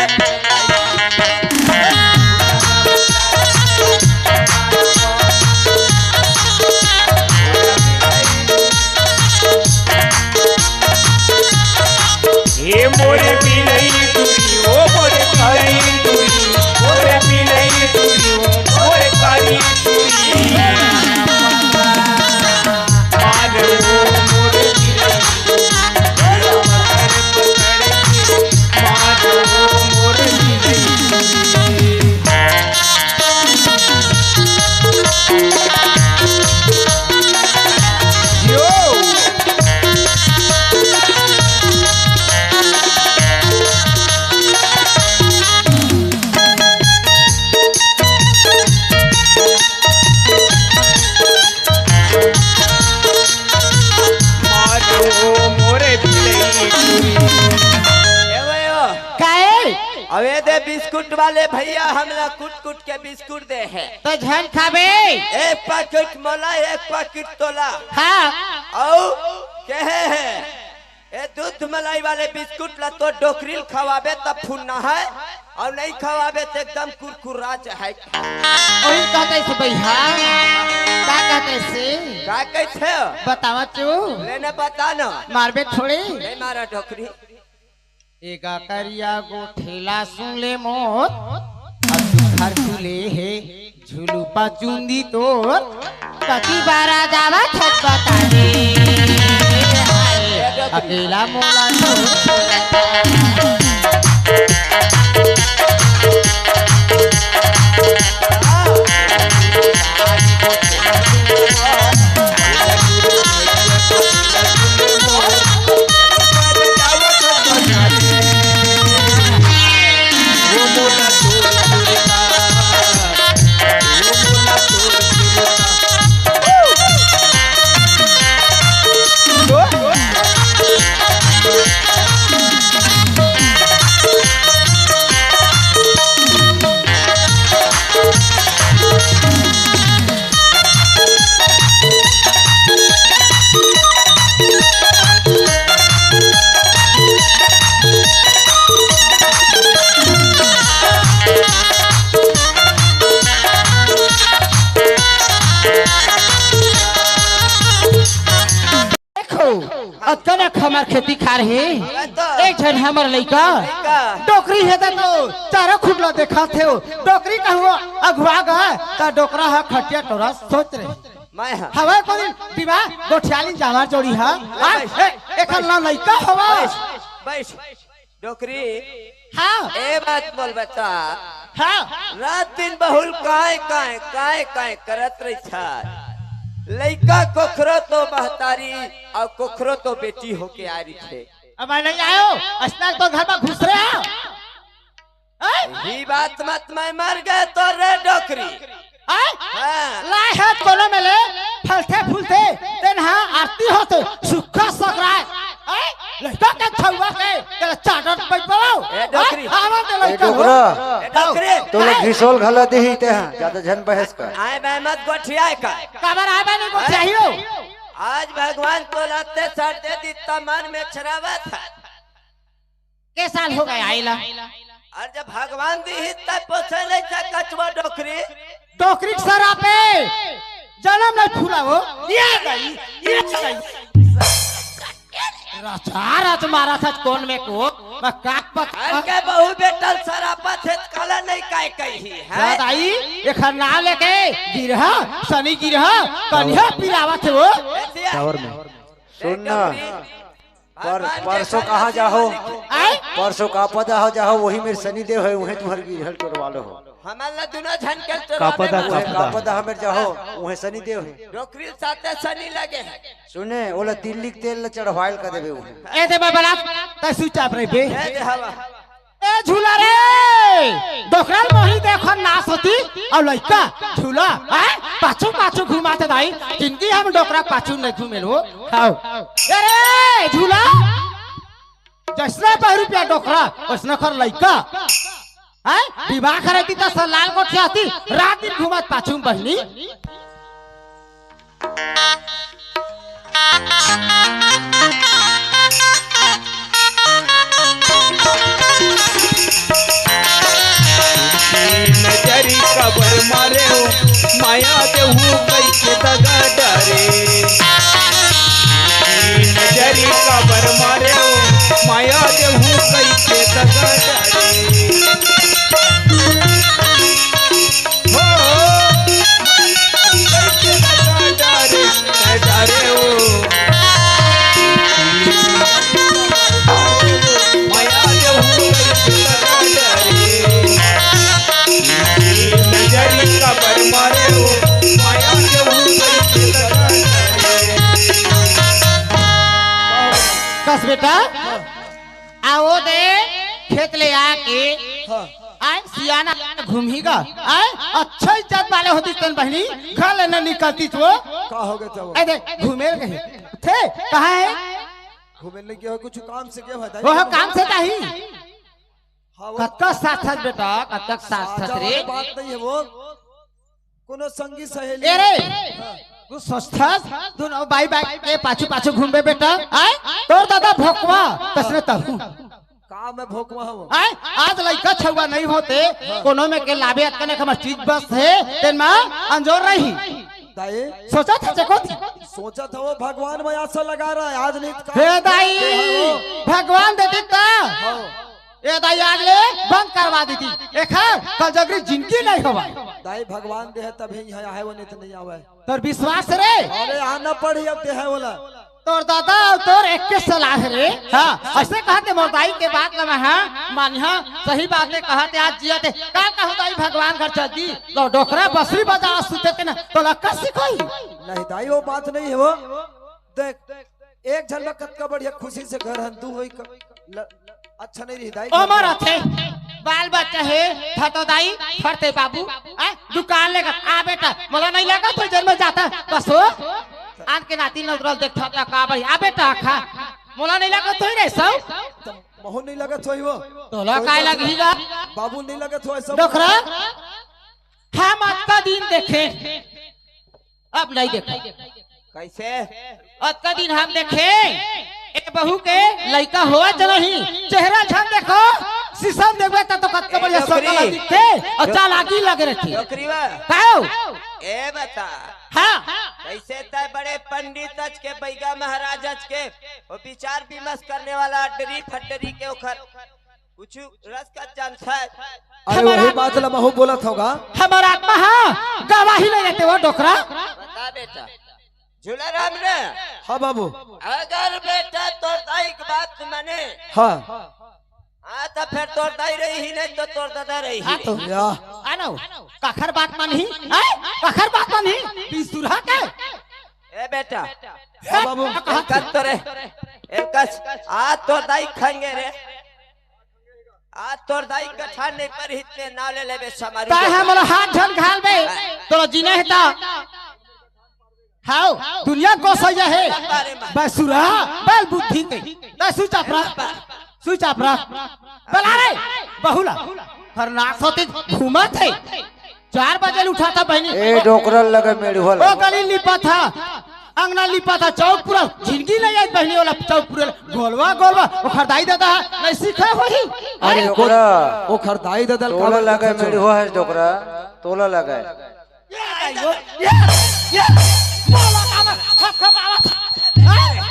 ए मोरे बिलई टुरी, ओ मोरे कारी टुरी, मोरे बिलई टुरी, ओ मोरे कारी टुरी। मारो मोरे बिलई टुरी, मारो मोरे बिलई टुरी। मारो मोरे बिलई टुरी। ए भाई, ओ। काहे? अबे दे बिस्कुट वाले भैया, हमला कुट कुट के बिस्कुट दे हे। तो झन खाबे। एक पैकेट मोला, एक पैकेट तोला। हाँ। अउ कहे हे, ए दूध मलाई वाले बिस्कुट ला तो डोकरी ल खवाबे तब फुन्ना हे, अउ नहीं खवाबे तो एकदम कुरकुरा हे। वही कहते से भैया, का कहते से? का कहते? बतावा तू। लेने बता ना। मारबे थोड़ी। नहीं मारा डोकरी। एगा करिया गोठेला सुन ले मोर, अब सुखर सुले हे, झुलुपा चुंदी तोर, कति बारा जावा छत बताने, अकेला मोला छोड़। देखो, अतका ना हमर खेती खार हे। एक झन हमर लइका लइका। डोकरी हे त तो चारों खुट ला देखाथे। डोकरी कहूँ अघुवा गा, त डोकरा ह खटिया टोरा सोच रहे। मैं ह। हवय को दिन दिवा गोठियाली जावा जोड़ी ह। आ, ए, एकर ना लइका हवय। बैस, बैस। डोकरी। हाँ। ए बात बोल बच्चा। हाँ। रात दिन बहुल काय काय काय काय करत रहिथे। लइका कोखरो तो महतारी अउ कोखरो तो बेटी होके आ रहिथे। अब मैं नहीं आयो, अचानक तो घर में घुस रहे हो। हैं? ही बात मत, मैं मर गए तो रे डोकरी। हैं? हाँ। लाए है कोनो में ले, फलते फूलते, तेन हाँ आरती होते, सुखा सकराय। हैं? लइका के छउवा के, तेला चादर पे पड़ो। ए डोकरी। हैं? आवा दे ए लइका हो। डोकरा। ए डोकरी। तो लोग हैं? घिसोल घला देही ते हाँ, ज्यादा झन बहस कर। आए बे मत गोठियाए का। काबर आए बे नहीं गोठियाही हो? आज भगवान तोला ते सर दे दित्ता मन में छरावत हे। के साल हो गए आइला? अरे जब भगवान दिही तब पोसे नहीं था कचवा डोकरी। डोकरी के सरापे जनम नहीं फूला हो। ये गई, ये गई। रचा रच मारा था कौन में को, मैं काट पक हर के बहू बेटल सरापा थे काला नहीं काय कही है। दादाई, एखर नाम लेके गिरहा, शनि गिरहा, कन्या पिलावा थे वो। ऐसे टावर में। सुन ना। डोकरी। पर, परसों कहाँ जाहो? आय? परसों का पदा हो जाहो, वही मेर शनिदेव है, वही तुम्हारे गिरहल टोरवा लो हो। हमन ला दुनो झन के टोरवा का पदा, दे का वही पदा? का पदा हमें जाहो, वही शनिदेव है। डोकरी साथे शनि लगे है। सुने, ओला तिल्ली के तेल ला चढ़वाइल कर देबे वही। ए दे बाबा, तै चुपचाप रह बे। ए दे हवा। ए झूला रे, डोकरा ल मोही देखो नास होती, अउ लइका झूला, हैं? पाछू पाछू घुमाते दाई, जिंदगी हम डोकरा पाछू नहीं घूमे लो। हाव। ए रे, झूला, जैसने बहू रुपया डोकरा, वैसने खर लइका। हैं? दिमाग खराब थी तो सर लाल कोठिया थी, रात दिन घूमत पाछू में बहिनी। नजरी काबर मारे हो, माया देहू कइसे दगा डारे। नजरी काबर मारे हो, माया देहू कइसे दगा डारे। हो, कस बेटा, आओ दे खेत ले आके। हाँ। आय सियाना घूमी गा। आय अच्छा इज्जत वाले होती तन बहिनी, घर ले न निकलती तो। का हो गए थे वो? ए दे घूमे गए थे, कहाँ है? घूमे नहीं गया, कुछ काम से गया बताइए। वो काम से कहीं। हाँ, वो कतका साथ साथ बेटा, कतका साथ साथ साझा रे। वाली बात नहीं है वो। कोनो संगी सहेली। ए रे, हाँ। तू सोचथस, तू न बाई बाई के पाछू पाछू घूमबे बेटा, आय? तोर दादा भोकवा, तसने तहू। का मैं भोकवा हूँ? आय? आज लइका छउवा नहीं होते, हाँ। कोनो में के लाबे अतकने हमर चीज बस है, तेन मा अंजोर रही। दाई। सोचत हस चकोती। सोचत हस वो भगवान में आशा लगा रहा है, आज नहीं तो हे दाई, हाँ, वो। भगवान दे देता। हाँ। ए दाई, आज ले बंद करवा दीती। एखर कल जगरी जिनगी नहीं होवय। दाई, भगवान दे है तभी यहाँ आए, वो नहीं तो नहीं आवे। तोर विश्वास रे? अरे, आना पड़ी अब दे है बोला। तोर दादा अउ तोर एक के सलाह रे। हाँ, ऐसे कहते मोर दाई के बात ल मैं, हाँ, मानिहा, सही बात है, कहते आज जिया ते। का कहूँ दाई, भगवान घर चल दी, लो डोकरा बसरी बजा सुते ते ना, तो लक्का सिखोई। नहीं दाई, वो बात नहीं है वो। देख, एक झन में कतका बढ़िया खुशी से घर हन, दू होई क-, ल-, अच्छा नहीं रही दाई। ओमर अथे, बाल बच्चा हे, फतो दाई, फरते बाबू, हैं? दुकान लेकर, आ बेटा, मोला नहीं लगा तो जन्म जाता, बस हो। आन के नाती नौकरल देख फतो का बढ़िया, आ बेटा, खा। मोला नहीं लगा तो ही रे सौ। तो महू नहीं लगा तो ही वो। तोला काय लगही गा? बाबू नहीं लगा तो ऐसा। डोकरा, हम अतका दिन देखे, अब नहीं देखा। कैसे? अतका दिन हम देखे, ए बहू के लइका होवत नहीं, चेहरा झन देखो, शीशा में देखबे त तो कतका ए बढ़िया डोकरी। सकल दिखथे, अउ चालाकी लगे रहिथे। डोकरी बा। काओ? ए बता। हाँ। कैसे तय बड़े पंडित अच के, बैगा महाराज अच के, वो विचार विमर्श करने वाला अड्डरी फड्डरी के ओखर कुछ रस का चांस है। अरे हमारा वही बात ला महू बोलत होगा। हमारा आत्मा हाँ गवाही ले लेते हो डोकरा। बता बेटा, झूला राम ने। हाँ बाबू। अगर बेटा तो दाई के बात माने। हाँ। हाँ, तो फिर तोर दाई रही ही नहीं, तो तोर दादा रही ही हाँ, तो नहीं। या। आनो, काखर बात मानही? हैं? काखर बात मानही? बिसुरहा के? ए बेटा, हाँ, बाबू। का कहा? एकर तोरे, एकर, आज तोर दाई खंगे रे। आज तोर दाई कछार नहीं पर इतने नाव ले लेबे समारू ताय के। हमला हाथ झन घाल बे। हाँ। तोला जीना हे ता। हाव, दुनिया को सही है। बारे में। बसुरा, बल बुद्धि के। ताय स्विच ऑफ रख। स्विच ऑफ रख। बला रे, बहुला। हर नाक होती घूमत है। चार बजे ले उठा था बहनी। ए डोकरल लगे मेड़ुहल। ओ गली लिपा था। अंगना लिपा था, चौक पूरा जिंदगी ले आई बहनी वाला चौक पूरा गोलवा, गोलवा, ओखर दाई ददा नहीं सीखे होही। अरे अरे ओकरा, ओखर दाई ददा तोला काबर लगे पूछे? मेड़ुहा है डोकरा, तोला लगे। ये, ये, ये, बोला काबर, खप खप आवत। अरे,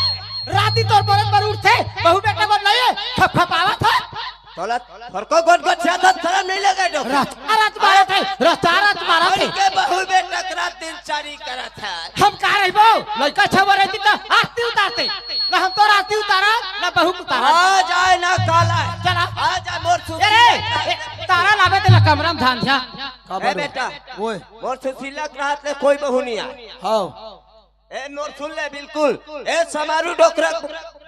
राती तोर बरत बर उठथे, बहू बेटा बर नहीं, खप खप आवत है। तोला फरको गोट गोट से आदत शरम नहीं लगे डोकरा। रस, रस मारत है, रस, रस मारत है। उनके बहू बेटा के रात दिन चारी करत है। हम का रहिबो? लइका छवर रहिती त आरती उतारते। ना हम तोर आरती उतारा, ना बहू उतारा। आ जाए ना काला। चला। आ जा मोर सुखी ए रे, बेटा। ए, तारा लाबे तेला कमरा में धान ध्या। का ए बोलो? बेटा। ओए। मोर सुशीला के रात ले कोई बहू नहीं आए। हाँ। ए मोर सुन ले बिल्कुल। ए समारू डोकरा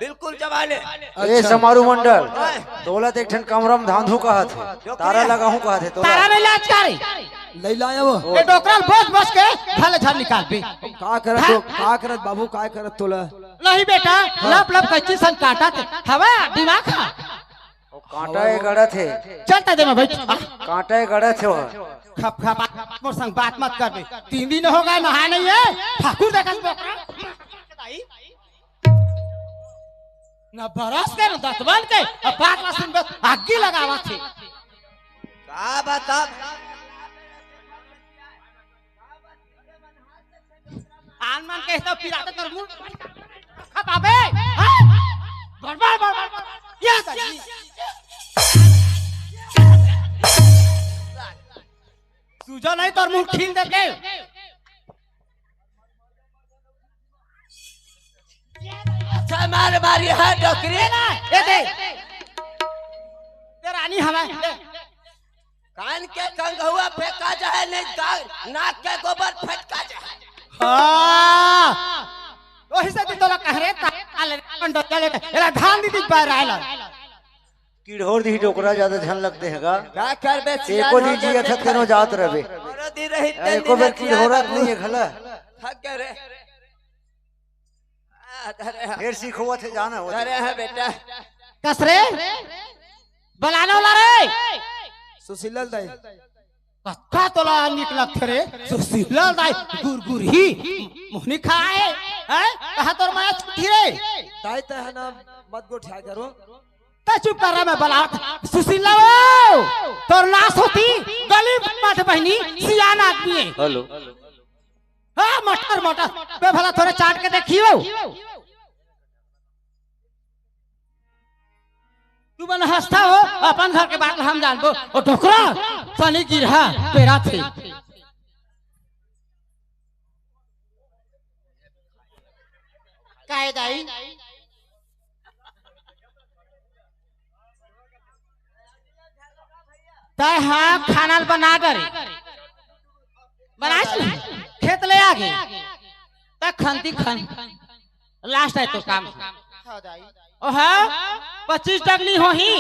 बिल्कुल जवान है। ए अच्छा। समारू मंडल, हाँ। तोला तो एक ठन कमरा में धांधू कहत है। तारा लगाहूं कहत है तोला। तारा नहीं लाज करे। ले लाया वो। ए डोकरा बस बस के भले झन निकाल बे। का करत हाँ? तो, का करत बाबू, का करत तोला? नहीं बेटा, लप लप कैची सन काटा थे। हवा दिमाग खा। वो कांटा ए गड़त हे। चल ता दे में बैठ। कांटा ए गड़त हे वो। खप खप मोर संग बात मत कर बे। तीन दिन हो गए नहाए नहीं है। ठाकुर देखत बोकरा। ना बरस के ना दतवन के। अब बात ना सुनबे। आगी लगावत हे। का बता? आन मन के तो पिराते तोर मुंह खपाबे। हाँ? बड़, बड़, बड़, बड़, बड़। ये तो नहीं। सूझा नहीं तोर मुंह खींच देते। अच्छा मार मारी है डोकरी। ये दे। ते रानी हमें। कान के कंघुआ फेंका जाए, नहीं गा-, नाक के गोबर फटका जाए। हाँ। वही से तो तोला कह रहे ता-, आले, कंडो चले, एला धान दी दी बाहर आएला। किड़होर दी डोकरा ज्यादा झन लगते हैं गा। का करबे, एको सियान दिन हो जिया गए, था, तेनो जात रहबे। औरत ही रही, ए, एको बेर किड़होरा नहीं है घला। थक गए रे। आ, धरे हा। फिर सीखो थे जाना हो। धरे हा बेटा। कस रे? बलाना वाला रे। सुशीलल दाई। कक्का तोला निक लगथे रे। सुशीलल दाई गुरगुर ही। मोहनी खाए। हैं? कहाँ तोर माया छुट्टी रे? दाई तै है ना मत गोठिया करो। तै चुप कर रहा मैं बला। सुशीलल वो। तोर नाश होती। गली मत बहनी। सियान आदमी है। हेलो। हाँ, मटर, मटर। बे भला थोड़े चाट के देखियो। तू मन हंसता हो, अपन घर के बात हम जानबो। ओ डोकरा, सनी गिरहा, पेरा थे। काय दाई? तै हा खाना ल बना डरे। बनाइस नहीं? खेत ले आ गे। तै खंती खन। लास्ट है तो काम। हाँ दाई। ओह, पच्चीस डगली होही,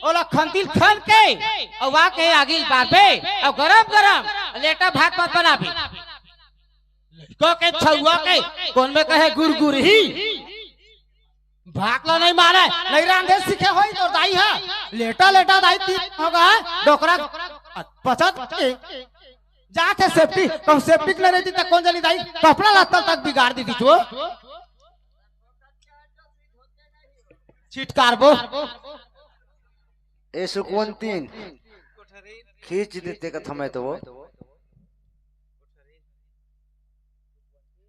ओला खंती ल खन के, अउ वा के आगी ल बारबे, अउ गरम गरम लेटा भात मत बनाबे। लड़का के छउआ के, कोन में कहे गुरगुर ही। भात ला नहीं मारे, नहीं रांधे सीखे होई तोर दाई हा। लेटा लेटा दाई तीन होगा, डोकरा पचत के। जाथे सेफ्टी, कहूं सेफ्टी के नहीं रहती त कोन जनी दाई कपड़ा लत्ता तक बिगाड़ देती तू। छिटकारबो। ए सुकवंतीन, खींच देते का थमे तो वो।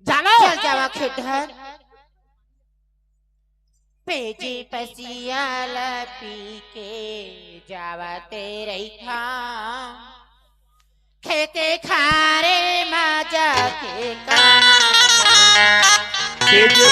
जानो। चल जावा खेत हर। पेजे पसिया ल पी के जावत रहिथंव। खेते खारे म जाके काम। पेजे